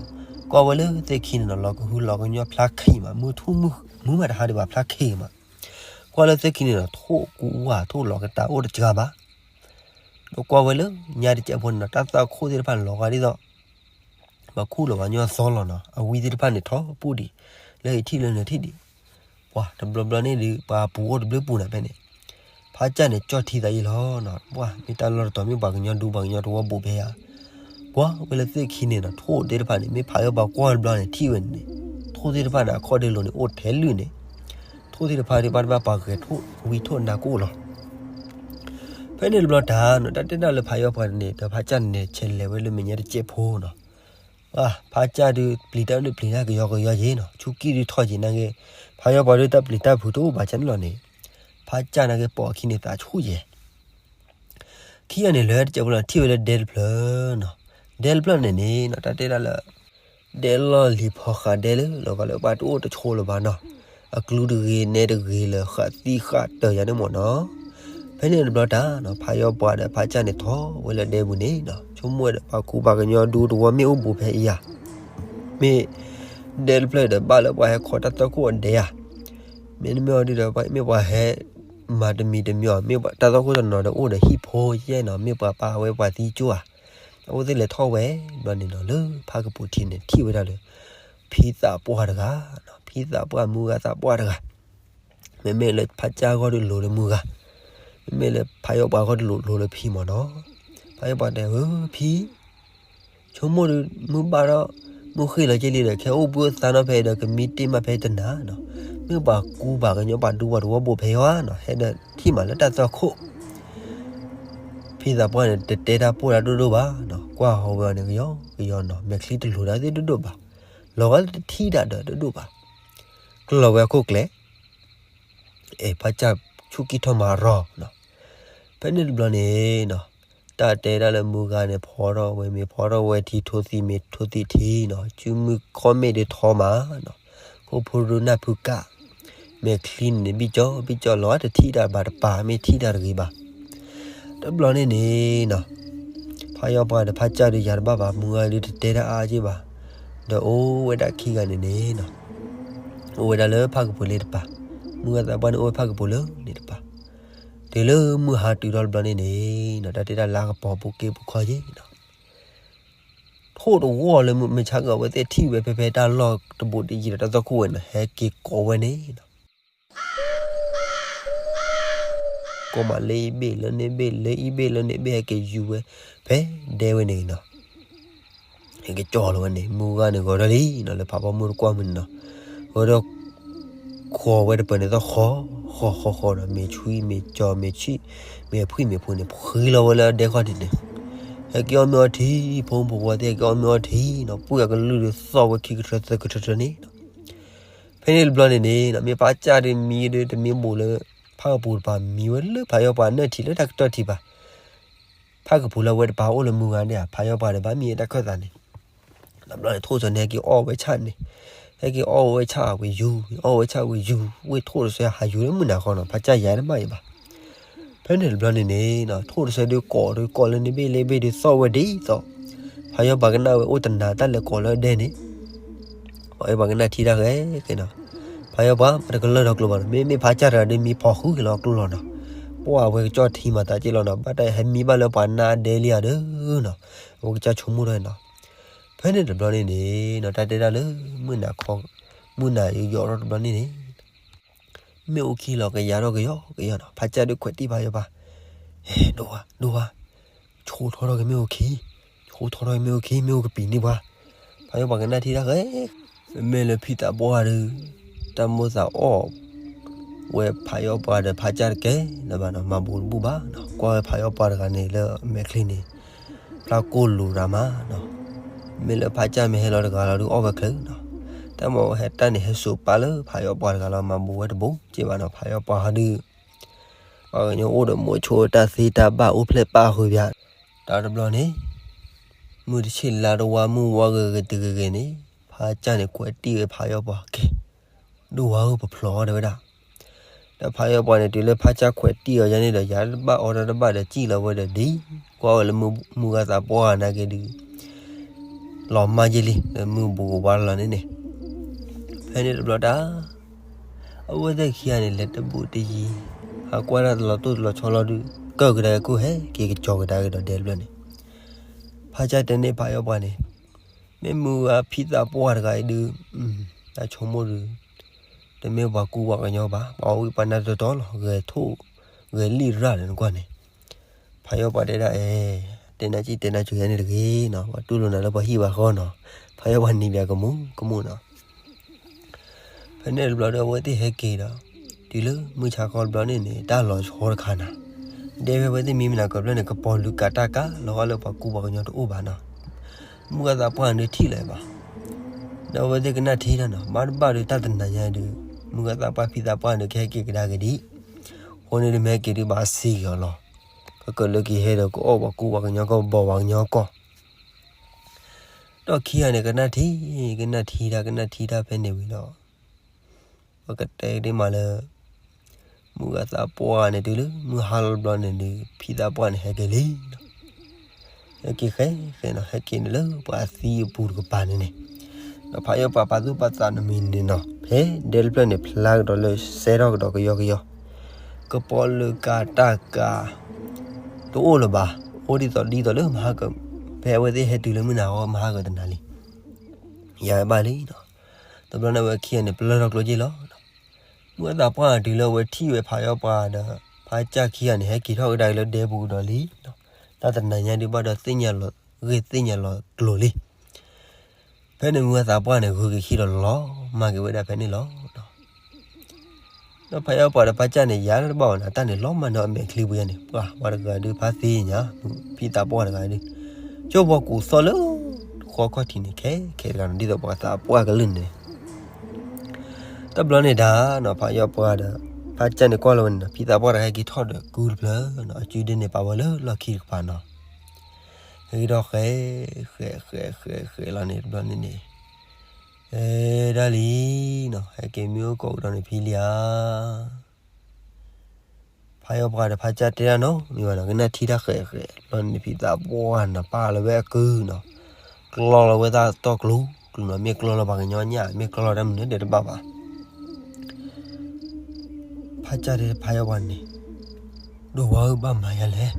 ကွၢ်ဝဲလၢသ့ၣ်ခံန့ၣ်နီၤ လီၤကဟုလီၤကညီဖျါခံမး မုၢ်ထူၣ်မုၢ်မုၢ်မးတဟါဒံးဘၣ်ဖျါခံမး ကွၢ်လၢသ့ၣ်ခံန့ၣ်နီၤ ထိၣ်ကူဝၣ်ထိၣ်လီၤကတၢ်အိၣ်တစှၤဘၣ် ဒီးကွၢ်ဝဲလၢညါတစဲးဖိန့ၣ်နီၤ တၢ်သးခိၣ်သ့ၣ်တဖၣ်န့ၣ်လီၤဂာ်ဒ်သိး ပှၤခူၣ်လီၤပှၤကညီသီလီၤနီၤ အဝံသ့ၣ်တဖၣ်န့ၣ်ထီၣ်ပူၣ်ဒံး လၢအံၤထံၣ်လၢနထံၣ်ဒံး ပှၤတဘျီဘျီန့ၣ်ဒုး ပှၤပူၤအိၣ်တဘျုးပူၤနၤဖဲန့ၣ် ဖးကၢ်န့ၣ် ကၠီၣ်ထံသးအံၤလီၤနီၤ ပှၤမ့ၢ်တၢ်လီၢ်တတီၤ မ့ၢ်ပှၤကညီဒူပှၤကညီတဝီဘူးဖဲယၤ ကွၢ်ဝဲလၢသ့ၣ်ခံန့ၣ်နီၤ ထိၣ်သ့ၣ်တဖၣ်န့ၣ် မ့ၢ်ဖးယီၣ်ပှၤကွၢ်တဘျီန့ၣ် ထံၣ်ဝဲန့ၣ် ထိၣ်သ့ၣ်တဖၣ်န့ၣ် အခီၣ်ဒ့လိၤန့ၣ် အိၣ်ထဲလုာ်န့ၣ် ထိၣ်သ့ၣ်တဖၣ်ဒုး ဘၣ်တဘၣ်ပှၤဂဲၤထိၣ်ဝံထိၣ်နါကအိၣ်လီၤ ဖဲန့ၣ်တဘျီတၢ်နီၤ တၢ်တဲဒၣ်လၢဖးယီၣ်ပှၤန့ၣ် ဒီးဖးကၢ်န့ၣ် ဆဲးလဲၤဝဲလၢမဲာ်ညါတစဲးဖိနီၤ ဖးကၢ်ဒုး ပျံၤတၢ်ဒုးပျံၤတၢ်ကယီကယီယ့ၢ်နီၤ ဆူကံၢ်ဒုးထီၣ်ယ့ၢ်နာ်က့ ဖးယီၣ်ပှၤဒုးတၢ်ပျံၤတၢ်ဖုးတအိၣ်ဘၣ်ကၢ်န့ၣ်လီၤန့ၣ် ဖးကၢ်နာ်က့ပိာ်အခံန့ၣ်သးဆူၣ်ယဲၢ် ခံဂၤန့ၣ် လဲၤတစဲးဖိလီၤ ထံၣ်ဝဲလၢဒဲတဖျၢၣ်နီၤ ဒဲတဖျၢၣ်န့ၣ်န့ၣ်နီၤ တၢ်တဲဒၣ်လၢ ဒဲလီၢ်လံၤဖီဃးဒဲလၢ လီၤဂာ်လၢပှၤတအိၣ်တဆိးလၢၤဘၣ်နီၤ အကလူးတဂ့ၤ နဲတဂ့ၤလၢ ဃးသံဃးတၢၢ်ယၤန့ၣ်မ့ၢ်နီၤ ဖဲန့ၣ်တဘျီတၢ်နီၤ ဖးယီၣ်ပှၤဒီးဖးကၢ်န့ၣ်ထီၣ်ဝဲလၢဒဲပူၤန့ၣ်နီၤ ဆိကမိၣ်ဝဲဒီးပှၤခူပှၤကညီဒူတဝီမ့ၢ်အိၣ်ဘူးဖဲအံၤဧါ မ့ၢ် ဒဲတဖျၢၣ်ဒီးဘၣ်လၢပှၤဟဲခီတၢ်သီခိၣ်အဒဲဧါ မ့တမ့ၢ်အီၤဒုးဒီး မ့ၢ်ပှၤဟဲ မၤတမံၤတမံၤအီၤ မ့ၢ်တၢ်သီခိၣ်တနီၤဒီးအိၣ်ဒီးဟံၣ်ဖိယဲၢ်နီၤ မ့ၢ်ပှၤပာ်ဝဲပှၤသံကၠိဧါ အဝဲသ့ၣ်လဲၤထီၣ်ဝဲ ဘျီန့ၣ်နီၤ လၢဖးကပူၤထံးန့ၣ် ထံၣ်ဝဲဒၣ်လၢ ဖံသးပှၢ်တဂၤ ဖံသးပှၢ်မုၢ်ဂၤသးပှၢ်တဂၤ မ့မ့ၢ်လၢဖးကၢ်ဂီၢ်ဒုးလိၤလၢမုၢ်ဂၤ မ့မ့ၢ်လၢဖးယီၣ်ပှၤဂီၢ်ဒုးလိၤလိၤလၢဖံမ့ၢ်နီၤ ဖးယီၣ်ပှၤတဲ ဧၢ ဖံ ဆိကမိၣ်ဒုး မုၢ်ဘၣ်ထီၣ် မုၢ်ဃ့ၢ်လီၤက့ၤလံဒီး ခဲအိၣ်ဘှံးအိၣ်သါနီၤဖဲဒီး ကမံတ့ၢ်မးဖဲတနၤနီၤ မ့ၢ်ပှၤကူပှၤကညီပှၤဒူပှၤတဝီဘူးဖဲယၤနီၤ ဟဲဒီးထံၣ်မးလၢတၢ်သီခိၣ် ဖံသးပှၢ်န့ၣ် တတဲတၢ်ပိၢ်တၢ်ဒိၣ်ဒိၣ်ဘၣ်နီၤ ကွၢ်ဟီဝဲအီၤန့ၣ် ကယီကယီနီၤ မဲာ်ချံတလိၤတၢ်သ့ၣ်ဒိၣ်ဒိၣ်ဘၣ် လီၤဂာ်လၢတထံၣ်တၢ်ဒီးတဒိၣ်ဘၣ် ကျီၢ်ဝဲအခိၣ်ကျဲ အဲ ဖးကၢ်ဆူၣ်ကံၢ်ထီၣ်မၤရီၤနီၤ ဖဲန့ၣ်တဘျီန့ၣ်နီၤ တၢ်တဲဒၣ်လၢမုၢ်ဂၤန့ၣ် ဖီထီၣ်ဝဲ မ့ၤဖီထီၣ်ဝဲထံ ထိသံမ့ၤထိသံထံနီၤ စုမုၢ်ခီၣ်မ့ၣ်ဒုးထီမးနီၤ ခိၣ်ဖိဒုးနၢ်ဖုကၣ် မဲာ်ချံန့ၣ် ဘံၣ်ကၠီဘံၣ်ကၠီလီၤ တထံၣ်တၢ်ဘၣ်တပၤ မ့ၢ်ထံၣ်တၢ်တဂ့ၤဘၣ် တဘျီန့ၣ်န့ၣ်နီၤ ဖးယီၣ်ပှၤဒီးဖးကၢ်ဒုးယၤတဘၣ်ဘၣ် မုၢ်ဂၤဒုးတတဲတၢ်အါက့ၢ်ဘၣ် ဒီးအိၣ်ဝဲဒၣ်ခံဂၤန့ၣ်န့ၣ်နီၤ အိၣ်ဝဲဒၣ်လၢဖးကပူၤလၢတပၤ မုၢ်ဂၤသးပှၢ်န့ၣ် အိၣ်ဝဲဖးကပူၤလၢန့ၣ်တပၤ တုၤလၢမုၢ်ဟါတုၤထီၣ်တဘျီန့ၣ်န့ၣ်နီၤ တၢ်တဲတၢ်လၢကပီၤပူၤက့ပူၤခီယ့ၢ်နီၤ ပိၢ်တဝီၢ်လၢမုၢ်ဆါကီး အဝဲသ့ၣ်ထံၣ်ဝဲဖဲဖဲတၢ်လီၢ်တဘူးတယံၤဒီး တၢ်သီၣ်ခိၣ်ဝဲန့ၣ် ဟဲက့ၤကိးဝဲန့ၣ်နီၤ. ကိးမးလၢအံၤဘ့ၣ်လၢန့ၣ်ဘ့ၣ် လၢအံၤဘ့ၣ်လၢန့ၣ်ဘ့ၣ် ဟဲက့ၤယူၤဝဲ ဖဲဒဲဝဲန့ၣ်နီၤ. ဟဲက့ၤကၠီလီၤဝဲန့ၣ် မုၢ်ဂၤန့ၣ်ဂီၤဒီးလံနီၤ လၢဖးဖီမုၢ်တကွၢ်မုၢ်န့ၣ်နီၤ, ဂီၤဒီး ခိးဝဲတပၢၤန့ၣ်သီၣ်ဃီ ဃီဃီဃီဒီး မ့ၤဆွံမ့ၤကၠီမ့ၤဆံၣ် မ့ၤဖှံမ့ၤဖိန့ၣ် ဖှံလီၤဝဲလၢအဒဲခီၣ်ထံးန့ၣ်, ဟဲက့ၤအီၣ်မ့ၤအီထံ ဖိမုၣ်ဖိခွါသ့ၣ်ဟဲက့ၤအီၣ်မ့ၤအီထံနီၤ ပှ့ၢ်အကလုၢ်ဒုးသီၣ်ဝဲခံကထၢသၢကထၢထၢန့ၣ်နီၤ. ဖဲန့ၣ်တဘျီန့ၣ်န့ၣ် မ့ၢ်ဖးကၢ်ဒုးမံဒုး တမ့ၢ်ဘူးလၢ ဖးကပူၤတပၤ မံဝဲလၢဖးယီၢ်ပှၤနၢၣ်ထံးလၢတၢ်ကတီၢ်ထံးဘၣ်. ဖးကပူၤလၢအဝဲတပၤအိၣ်လၢမုၢ်ဂၤန့ၣ် ဖးယီၢ်ပှၤဒီးဘၣ်မံဝဲတၢ်ခၢၣ်သးန့ၣ်, တဘျီန့ၣ်ထိၣ်စီၤန့ၣ် ဟဲက့ၤအီၣ်ဝဲဆၣ်န့ၣ်, ဟဲက့ၤအီၣ်ဝဲဆၣ်ဝံၤယူၤ အီၣ်ဝဲဆၣ်ဝံၤယူၤ ဝ့ၢ်ထိၣ်တဆၢဟးယူၤလၢမုၢ်နၤဃီနီၤ ဖးကၢ်ယၤတဘၣ်အံၤဘၣ်. ဖဲန့ၣ်တဘျီန့ၣ်န့ၣ် ထိၣ်တဆၢဒုးကိးဒုးကိးလၢန့ၣ်ဘ့ၣ်လၢဘ့ၣ်ဒုးသီၣ်ဝဲဒ်သိး ဖးယီၢ်ပှၤကနၣ်ဝဲအိၣ်တနၤတၢ်လဲၤကိးလၢဒဲန့ၣ် ဖးယီၢ်ပှၤကနၣ်ထံတၢ်ဃဲဃဲနီၤ, ဖးယီၢ်ပှၤမ့ၢ်တကလၢၢ်ဒီးကျိၤဘၣ်နီၤ မ့မ့ၢ်ဖးကၢ်တဂၤဒုးမံဖီၣ်ဃုက့ၤလီၤကျိလီၤနီၤ, ပှၤအဝဲကစၢ်ထံမၤသးက့လီၤနီၤ ဘၣ်တၢ်ဟဲမံဘၣ်လၢပှၤနၢ်ဒဲလံဧါဒီးနီၤ, အဝဲကစၢ်ဆိကမိၣ်ထီၣ်နီၤ. ဖဲန့ၣ်တဘျီန့ၣ်န့ၣ်နီၤ တၢ်တဲဒၣ်လၢ မုၢ်နၤခီ မုၢ်နၤယိးထီၣ်တဘျီန့ၣ်န့ၣ် မ့ၣ်အူခံလီၤကယၤထီၣ်ကယီကယီနီၤ ဖးကၢ်ဒုးခွဲးတံၢ်ဖးယီၢ်ပှၤ, ဟဲဒိၣ်ဝါ ဒိၣ်ဝါ, ဆိထီၣ်ထီၣ်က့ၤမ့ၣ်အူခံ, ဆိထီၣ်ထီၣ်က့ၤမ့ၣ်အူခံ မ့ၣ်အူကပံာ်န့ၢ်ပှၤ, ဖးယီၢ်ပှၤကနၣ်ထံတၢ်ဃဲ, မ့မ့ၢ်လၢဖံသးပှၢ်ဒီး တၢ်မိၣ်သးအီၣ် ဝဲဖးယီၢ်ပှၤဒီးဖးကၢ်တကဲလၢၤဘၣ်နီၤ မၤဘူးတဘူးဘၣ်နီၤ ကွၢ်ဝဲဖးယီၢ်ပှၤတဂၤန့ၣ်လၢအမဲာ်ချံန့ၣ် ဖျါကိၢ်လူၤရၤမးနီၤ, မ့ၢ်လၢဖးကၢ်မ့ၢ်ဟဲလီၤတဂၤလီၤဒုးအီၣ်ဝဲချ့နီၤ, တၢ်မၤဝဲဟဲတၢ်န့ၣ်ဟဲစိာ်ပာ်လၢဖးယီၢ်ပှၤတဂၤလီၤ မၤဘူးဝဲတဘူးက့ဘၣ်နီၤ ဖးယီၢ်ပှၤဟီဒုး ပှၤကညီအိၣ်ဒီးမိးဆိတၢ်သ့တၢ်ဘၣ်အိၣ်ဖျဲၣ်ပာ်ဃုာ်ပၠး, တၢ်တဘျီန့ၣ် မုၢ်တဆ့ၣ်လါတဝါမုၢ်ဝါဂ့ၤဂ့ၤတဂ့ၤဂ့ၤန့ၣ် ဖးကၢ်န့ၣ်ခွဲးတံၢ်ဝဲဖးယီၢ်ပှၤကဲ, ဒိၣ်ဝါဧၢပဖျီအီၤတဲဝဲဒၣ်, ဒီးဖးယီၢ်ပှၤန့ၣ်တုၤလၢဖးကၢ်ခွဲးတံၢ်အီၤယါန့ၣ်ဒီး ယၤတဘၣ်အီၤတၢ်တဘၣ်ဒီးစံၣ်လီၤဝဲဒီးဒ် ကွၢ်ဝဲလၢမုၢ်ဂၤသးပှၢ်နာ်က့ဒုး လီၤမၢ်ယ့လံ လၢမုၢ်ဘူးကဝါလီၤန့ၣ်န့ၣ်, ဖဲန့ၣ်တဘျီတၢ် အဝဲသ့ၣ်ခံဂၤန့ၣ် လဲၤတဘူးတယံၤ, ဟးကွၢ်တၢ်တလီၤတိၢ်တလီၤဆီလီၤဒုး ကၢၢ်ကဒါက့ၤကိၣ်ဟဲက့ၤကစီၤကဒါက့ၤဒီးဒဲတဘျီန့ၣ်, ဖးကၢ်တဲန့ၢ်ဖးယီၢ်ပှၤန့ၣ်, မ့ၢ်မုၢ်ဂၤဖံသးပှၢ်တဂၤအံၤဒုး, တၢ်ဆိကမိၣ်ဒုး, တမ့ၢ်ပှၤကူပှၤကညီဘၣ် ပှၤဝံပှၤနါတတီလီၤ ဂဲၤထိၣ်, ဂဲၤလံၣ်ရၣ်လၢနကွၢ်န့ၣ်, ဖးယီၢ်ပှၤတဲဒၣ်အဲ, တဲနၤစံၣ်တဲနၤစူၤယါန့ၣ်တဂ့ၤနီၤ ပှၤတူၢ်လိာ်နၤလၢပှၤဟံၣ်ပှၤဃီနီၤ, ဖးယီၢ်ပှၤနံၤဘၣ်ကမူၣ်ကမူၣ်နီၤ ဖဲန့ၣ်တဘျီဒီးအဝဲသ့ၣ်ဟဲက့ၤဒီး, တုၤလၢမုၢ်ဆါခီတဘျီန့ၣ်န့ၣ် တၢ်လီၤဆီတခါနၤ, ဒဲဖဲအဝဲသ့ၣ်မံမနၤကဘျီန့ၣ် ကပီၤလုၢ်ကးတၢ်ကးလီၤဂာ်လၢပှၤကူပှၤကညီတအိၣ်ဘၣ်နီၤ, မုၢ်ဂၤသးပှၢ်န့ၣ်ထံၣ်လၢၤဘၣ်, ဒီးအဝဲသ့ၣ်ကနၣ်ထံတၢ်နီၤ ဘၣ်တဘၣ်ဒီးတၢ်တနၤညါဒုး, မုၢ်ဂၤသးပှၢ်ဖံသးပှၢ်န့ၣ်ကဟဲက့ၤကဒါက့ၤဒ်, အဃိန့ၣ်ဒုးမ့ၢ်ဟဲက့ၤဒုးဘၣ်စံၣ်က့ၤအီၤလီၤ, ကကလၢက့ၤဟဲဒီးကအီၣ်ပှၤကူပှၤကညီကီၢ်ဘီပှၤကညီကီၢ် ဒီးခံဂၤန့ၣ် ကနၣ်ထံ, ကနၣ်ထံတၢ် ကနၣ်ထံတၢ်ဖဲန့ၣ်ဝံၤဒီး, ပကတဲဒ်မးလၢ, မုၢ်ဂၤသးပှၢ်န့ၣ်တုၤလၢမုၢ်ဟါလီၤတဘျီန့ၣ်ဒုး ဖံသးပှၢ်န့ၣ်ဟဲက့ၤလံနီၤ, ဟဲက့ၤဃဲဃဲနီၤ ဟဲက့ၤန့ၣ်လၢပှၤအသံအပူၤတကပၤန့ၣ်န့ၣ်, ဒီးဖးယီၢ်ပှၤပာ်သူၣ်ပာ်သးန့ၣ်မ့ၢ်န့ၣ်နီၤ ဖဲဒဲတဖျၢၣ်န့ၣ် ဖျါကဒီးလၢစဲထီၣ်ကဒီးကယီကယီ ကပီၤလုၢ်ကးတၢ်ကး တအိၣ်လၢၤဘၣ်, အိၣ်ဒ်သိးဒ်သိးလၢမဟါက, ဖဲအဝဲသ့ၣ်ဟဲတုၤလၢမုၢ်နၤဃီမဟါကတနၤလံ, ယၤဘၣ်လံနီၤ, တဘျီန့ၣ်ဝဲခံဂၤန့ၣ် ပလၢၢ်ထီၣ်ကျိက့ၢ်လီၤ, မုၢ်ဂၤသးပှၢ်တုၤလၢအဝဲထံၣ်ဝဲဖးယီၢ်ပှၤဒီး ဖးကၢ်ခံဂၤန့ၣ် ဟဲက့ၤထီၣ်ကဒါက့ၤလၢဒဲပူၤကဒီးလံ, တၢ်တနၤညါဒုးဘၣ်ဒီးသ့ၣ်ညါလီၤ, ဂ့ၢ်သ့ၣ်ညါလီၤကျိၤလံ ဖဲန့ၣ်မုၢ်ဂၤသးပှၢ်န့ၣ် ဂုၤက့ၤခံဒီးလီၤမၢ်က့ၤဝဲဒၣ်ဖဲန့ၣ်လီၤ. ဒီးဖးယီၢ်ပှၤဒီးဖးကၢ်န့ၣ် ယၤတဘၣ်အီၤန့ၣ် တၢ်န့ၣ်လီၤမၢ်န့ၢ်အမဲာ်ချံပူၤယါန့ၣ် ပှၤဝဲတဂၤဒုးဖးသ့ၣ်ညါ, ဖံသးပှၢ်တဂၤဒုး, ကၠိပှၤကူၣ်သီၣ်လၢ ဃီခီၣ်ထံးန့ၣ် ခဲခဲတဂၤန့ၣ် ဒ်သိးပှၤသးပှၢ်ကလုၢ်န့ၣ် တဘျီန့ၣ်ဒၣ်နီၤ ဖးယီၢ်ပှၤဒီး ဖးကၢ်န့ၣ်ကွၢ်လီၤဝဲန့ၣ်နီၤ ဖံသးပှၢ်တဂၤဟဲက့ၤထီၣ်ဒီးကုတဖျၢၣ်နီၤ အစုဒုန့ၣ်ပာ်ဝဲလၢလီၢ်ခံတကပၤနီၤ ဟဲက့ၤထီၣ်ဃဲ, ဃဲ, ဃဲ, ဃဲ, ဃဲလီၤန့ၣ် တဘျီန့ၣ်န့ၣ်, ဟဲဒၣ်လံနီၤ ဟဲက့ၤမ့ၢ်အိၣ်ကိးကဒီးန့ၣ်ဖံလံဧါ ဖးယီၢ်ပှၤဒီးဖးကၢ်တဲဒၣ်နီၤ မ့ၢ်ဘၣ်နီၤ ကနၣ်ထံတၢ်ဃဲးဃဲး ဘျီန့ၣ်ဖံသးပှၢ်နီၤ ပာ်လီၤဝဲအကုနီၤ, ကျီလီၤဝဲတၢ်တီၢ်ကျူ, ကျူနီၤ မ့ၢ်ကျီလီၤပှၤကညီညၣ် မ့ၢ်ကျီလီၤတၢ်မနုၤဒဲးတဘၣ်ဘၣ်. ဖးကၢ်တဲဖးယီၢ်ပှၤန့ၣ်, ဒိၣ်ဝါဧၢဘၣ်မၤယၤလဲၣ်,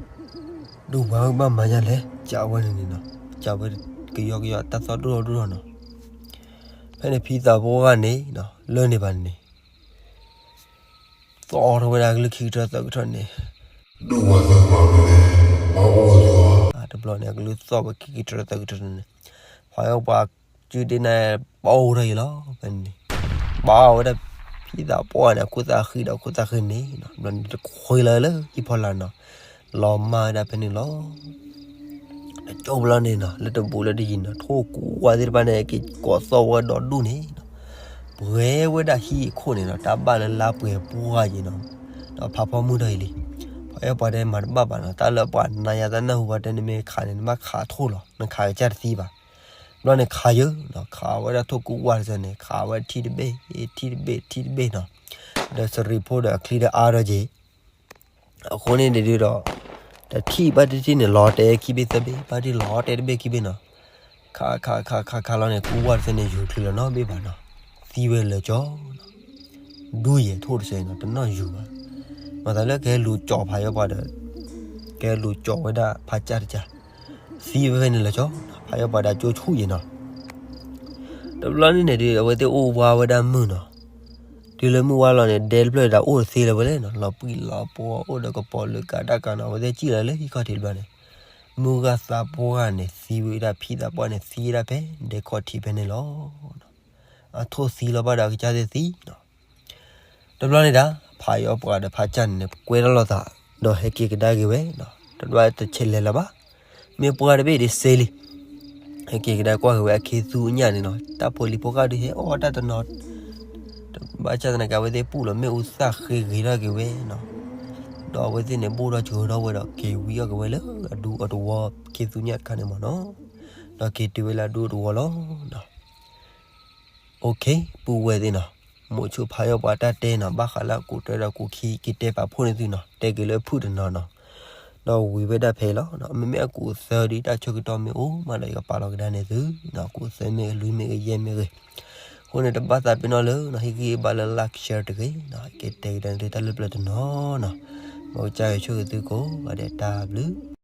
ဒိၣ်ဝါဧၢဘၣ်မၤယၤလဲၣ်, ကးဝဲန့ၣ်န့ၣ်နီၤ, ကးဝဲက ကယီကယီတၢ်သီၣ်ဒိၣ်ထီၣ်ဒိၣ်ထီၣ်နီၤ. ဖဲန့ၣ်ဖံသးပှၢ်န့ၣ် လၢန့ၣ်ဘၣ်န့ၣ် သီၣ်ထီၣ်ဝဲဒၣ်ကလုၢ်ခံကထၢသၢကထၢန့ၣ်, တဘျီန့ၣ် အကလုၢ်သီၣ်ဝဲခံကထၢသၢကထၢန့ၣ်, ဖးအီၣ်ပှၤစုဒ့န့ၣ် ပာ်အိၣ်ထီၣ်အံၤလီၤ ဖဲန့ၣ်, ဘၣ်ဝဲဒၣ်ဖံသးပှၢ်န့ၣ် အခိၣ်သးဃံဒီးအခိၣ်သးဃံန့ၣ်နီၤ, တဘျီန့ၣ်တခွ့လၢၤလၢဟံၣ်ဖီလာ်နီၤ, လီၤမၢ်ဝဲဒၣ်ဖဲန့ၣ်လီၤ. တကၠိဘျီန့ၣ်နီၤ လၢတဘူးလၢတယံၤနီၤ ထိၣ်ကူဝါသ့ၣ်တဖၣ်န့ၣ် က့ၤကိးသီၣ်ဝဲဒီဒူၣ်န့ၣ်နီၤ, ပှဲၤဝဲဒၣ်ဟံၣ်အခိၣ်န့ၣ်နီၤ တၢ်ဘၣ်လၢလါပှဲၤပှၢ်ယံၤနီၤ, ဒီးဖးဖီမုၢ်ထီၣ်အံၤလံ, ဖးအီၣ်ပှၤတဲမၤတဘၣ်ဘၣ်နီၤ, တၢ်လၢပှၤနၤယၤတၢ်နၢ်ဟူဘၣ်တဲ နမ့ၢ်ခးန့ၣ် နဘၣ်ခးထိၣ်လီၤ, နခးကစၢ်တသံဘၣ်. ဘျီန့ၣ်ခးယၢၤနီၤ, ခးဝဲဒၣ်ထိၣ်ကူဝါတစၢန့ၣ် ခးဝဲထံၣ်တဘ့ၣ် ထံၣ်တဘ့ၣ် ထံၣ်တဘ့ၣ်နီၤ, ဒီးစရံးဖိဒီးအချံဒီးအါထီၣ်က့ၤ အဃိန့ၣ်န့ၣ်ဒုးဒီး တထံၣ်ဘၣ်တထံၣ်န့ၣ် လီၤတဲာ်ခံဘ့ၣ်သၢဘ့ၣ် ဘၣ်တထံၣ်လီၤတဲာ်တဘ့ၣ်ခံဘ့ၣ်နီၤ, ခးခးခးခးခးလီၤန့ၣ် ကူဝါတစၢန့ၣ် ယူၤချုးလီၤနီတဘ့ၣ်ဘၣ်နီၤ, သံဝဲလၢာ်ကၠီနီၤ, ဒူယဲၢ်ထိၣ်တစၢနီၤ တနီၣ်ယူၤဘၣ်, မၤသးလၢကဟဲလူၤကၠီဖးယီၣ်ပှၤဒီး ကဟဲလူၤကၠီဝဲဒၣ်ဖးကၢ်တကၢ်, သံဝဲဖဲန့ၣ်လၢာ်ကၠီ, ဖးယီၣ်ပှၤဒီးကၠိဆူၣ်ယဲၢ်နီၤ တဘျီန့ၣ်န့ၣ်ဒုး အဝဲသ့ၣ်အိၣ်ဝါဝဲဒၣ်မုၢ်နီၤ, တုၤလၢမုၢ်ဝါလီၤန့ၣ် ဒဲတဖျၢၣ်ဒီးအိၣ်တသ့လၢၤဝဲလဲၣ်နီၤ, လီၤပှံၢ်လီၤပှီၢ် အိၣ်ဒီးကပီၤလၢကးဒၣ်ကးနီၤ, အဝဲသ့ၣ်စံၣ်လီၤလၢဟံၣ်ခီၣ်ထံးတဘျီန့ၣ်, မုၢ်ဂၤသးပှၢ်န့ၣ် သံဝဲဒၣ်ဖံသးပှၢ်န့ၣ် သံဝဲဒၣ်ဖဲဒဲခီၣ်ထံးဖဲန့ၣ်လီၤ. အထိၣ်သံလီၤဘၣ်ဒီးအကစၢ်သ့ၣ်သံနီၤ တဘျီန့ၣ်ဒၣ် ဖးယီၣ်ပှၤဒီးဖးကၢ်န့ၣ်န့ၣ် ကွဲထီၣ်လိာ်သး ဒီးဟဲက့ၤကဒါက့ၤဝဲနီၤ, တဘျီတဆဲးလဲၤလၢၤဘၣ်, မ့ၢ်ပှၢ်တဘ့ၣ်ဒ်စ့လံ, ဟဲက့ၤကဒါကွၢ်က့ၤဝဲအခ့သူအညၣ်န့ၣ်နီၤ, တၢ်ဖိလံၤဖိဃၢ်ဒုးဟဲအီၣ်တၢ်တနီၤ, ဘၣ်ဆၣ်သနာ်က့ အဝဲသ့ၣ်ပူၣ်လီၤမ့ၣ်အူသၣ်ဃ့ဂ့ၤထီၣ်က့ၤဝဲနီၤ, ဒီးအဝဲသ့ၣ်န့ၣ် ဘိၣ်ထီၣ်စှၤထီၣ်ဝဲဒီး က့ၤဝံအီၣ်က့ၤဝဲလၢအဒူအတဝီ ခ့သူညၣ်တခါန့ၣ်မ့ၢ်နီၤ, ဒီးက့ၤတုၤဝဲလၢအဒူအတဝီလီၤ. OK, ပုၢ်ဝဲၢ်သ့ၣ်နီၤ, မိၣ်ဆိဖးယီၣ်ပှၤတၢ်တဲနီၤ ဘၣ်ဃးလၢအကူးတၢဒီးကူးခံ က့ၤတဲပာ်ဖှိၣ်န့ၢ်သုနီၤ, တဲက့ၤလၢအဖုၣ်တနီၤနီၤ, ဒီးဝံၤဝဲဒၣ်ဖဲအံၤလီၤ. မ့မ့ၢ်အကူးသၢဒ်တၢ်ဆၢကတီၢ်မ့ၢ်အိၣ်မးဒီး ယကပာ်လီၤကဒါန့ၢ်သုနီၤ, ကူးသၢမ့ၢ်ဂ့ၤ လွံၢ်မ့ၢ်ဂ့ၤ ယဲၢ်မ့ၢ်ဂ့ၤ, အဃိန့ၣ် တဘၣ်သးပ့ၤနီၣ်လၢနီၤ ဟ့ၣ်ဂံၢ်ဟ့ၣ်ဘါလၢ like share တဂ့ၤနီၤ, က့ၤတဲကဒါန့ၢ်သုတၢ်လၢပျၢၤတနီၤနီၤ, မ်ကစၢ်ယွၤဆိၣ်ဂ့ၤသုကိးဂၤဒဲး တၢ်ဘျုး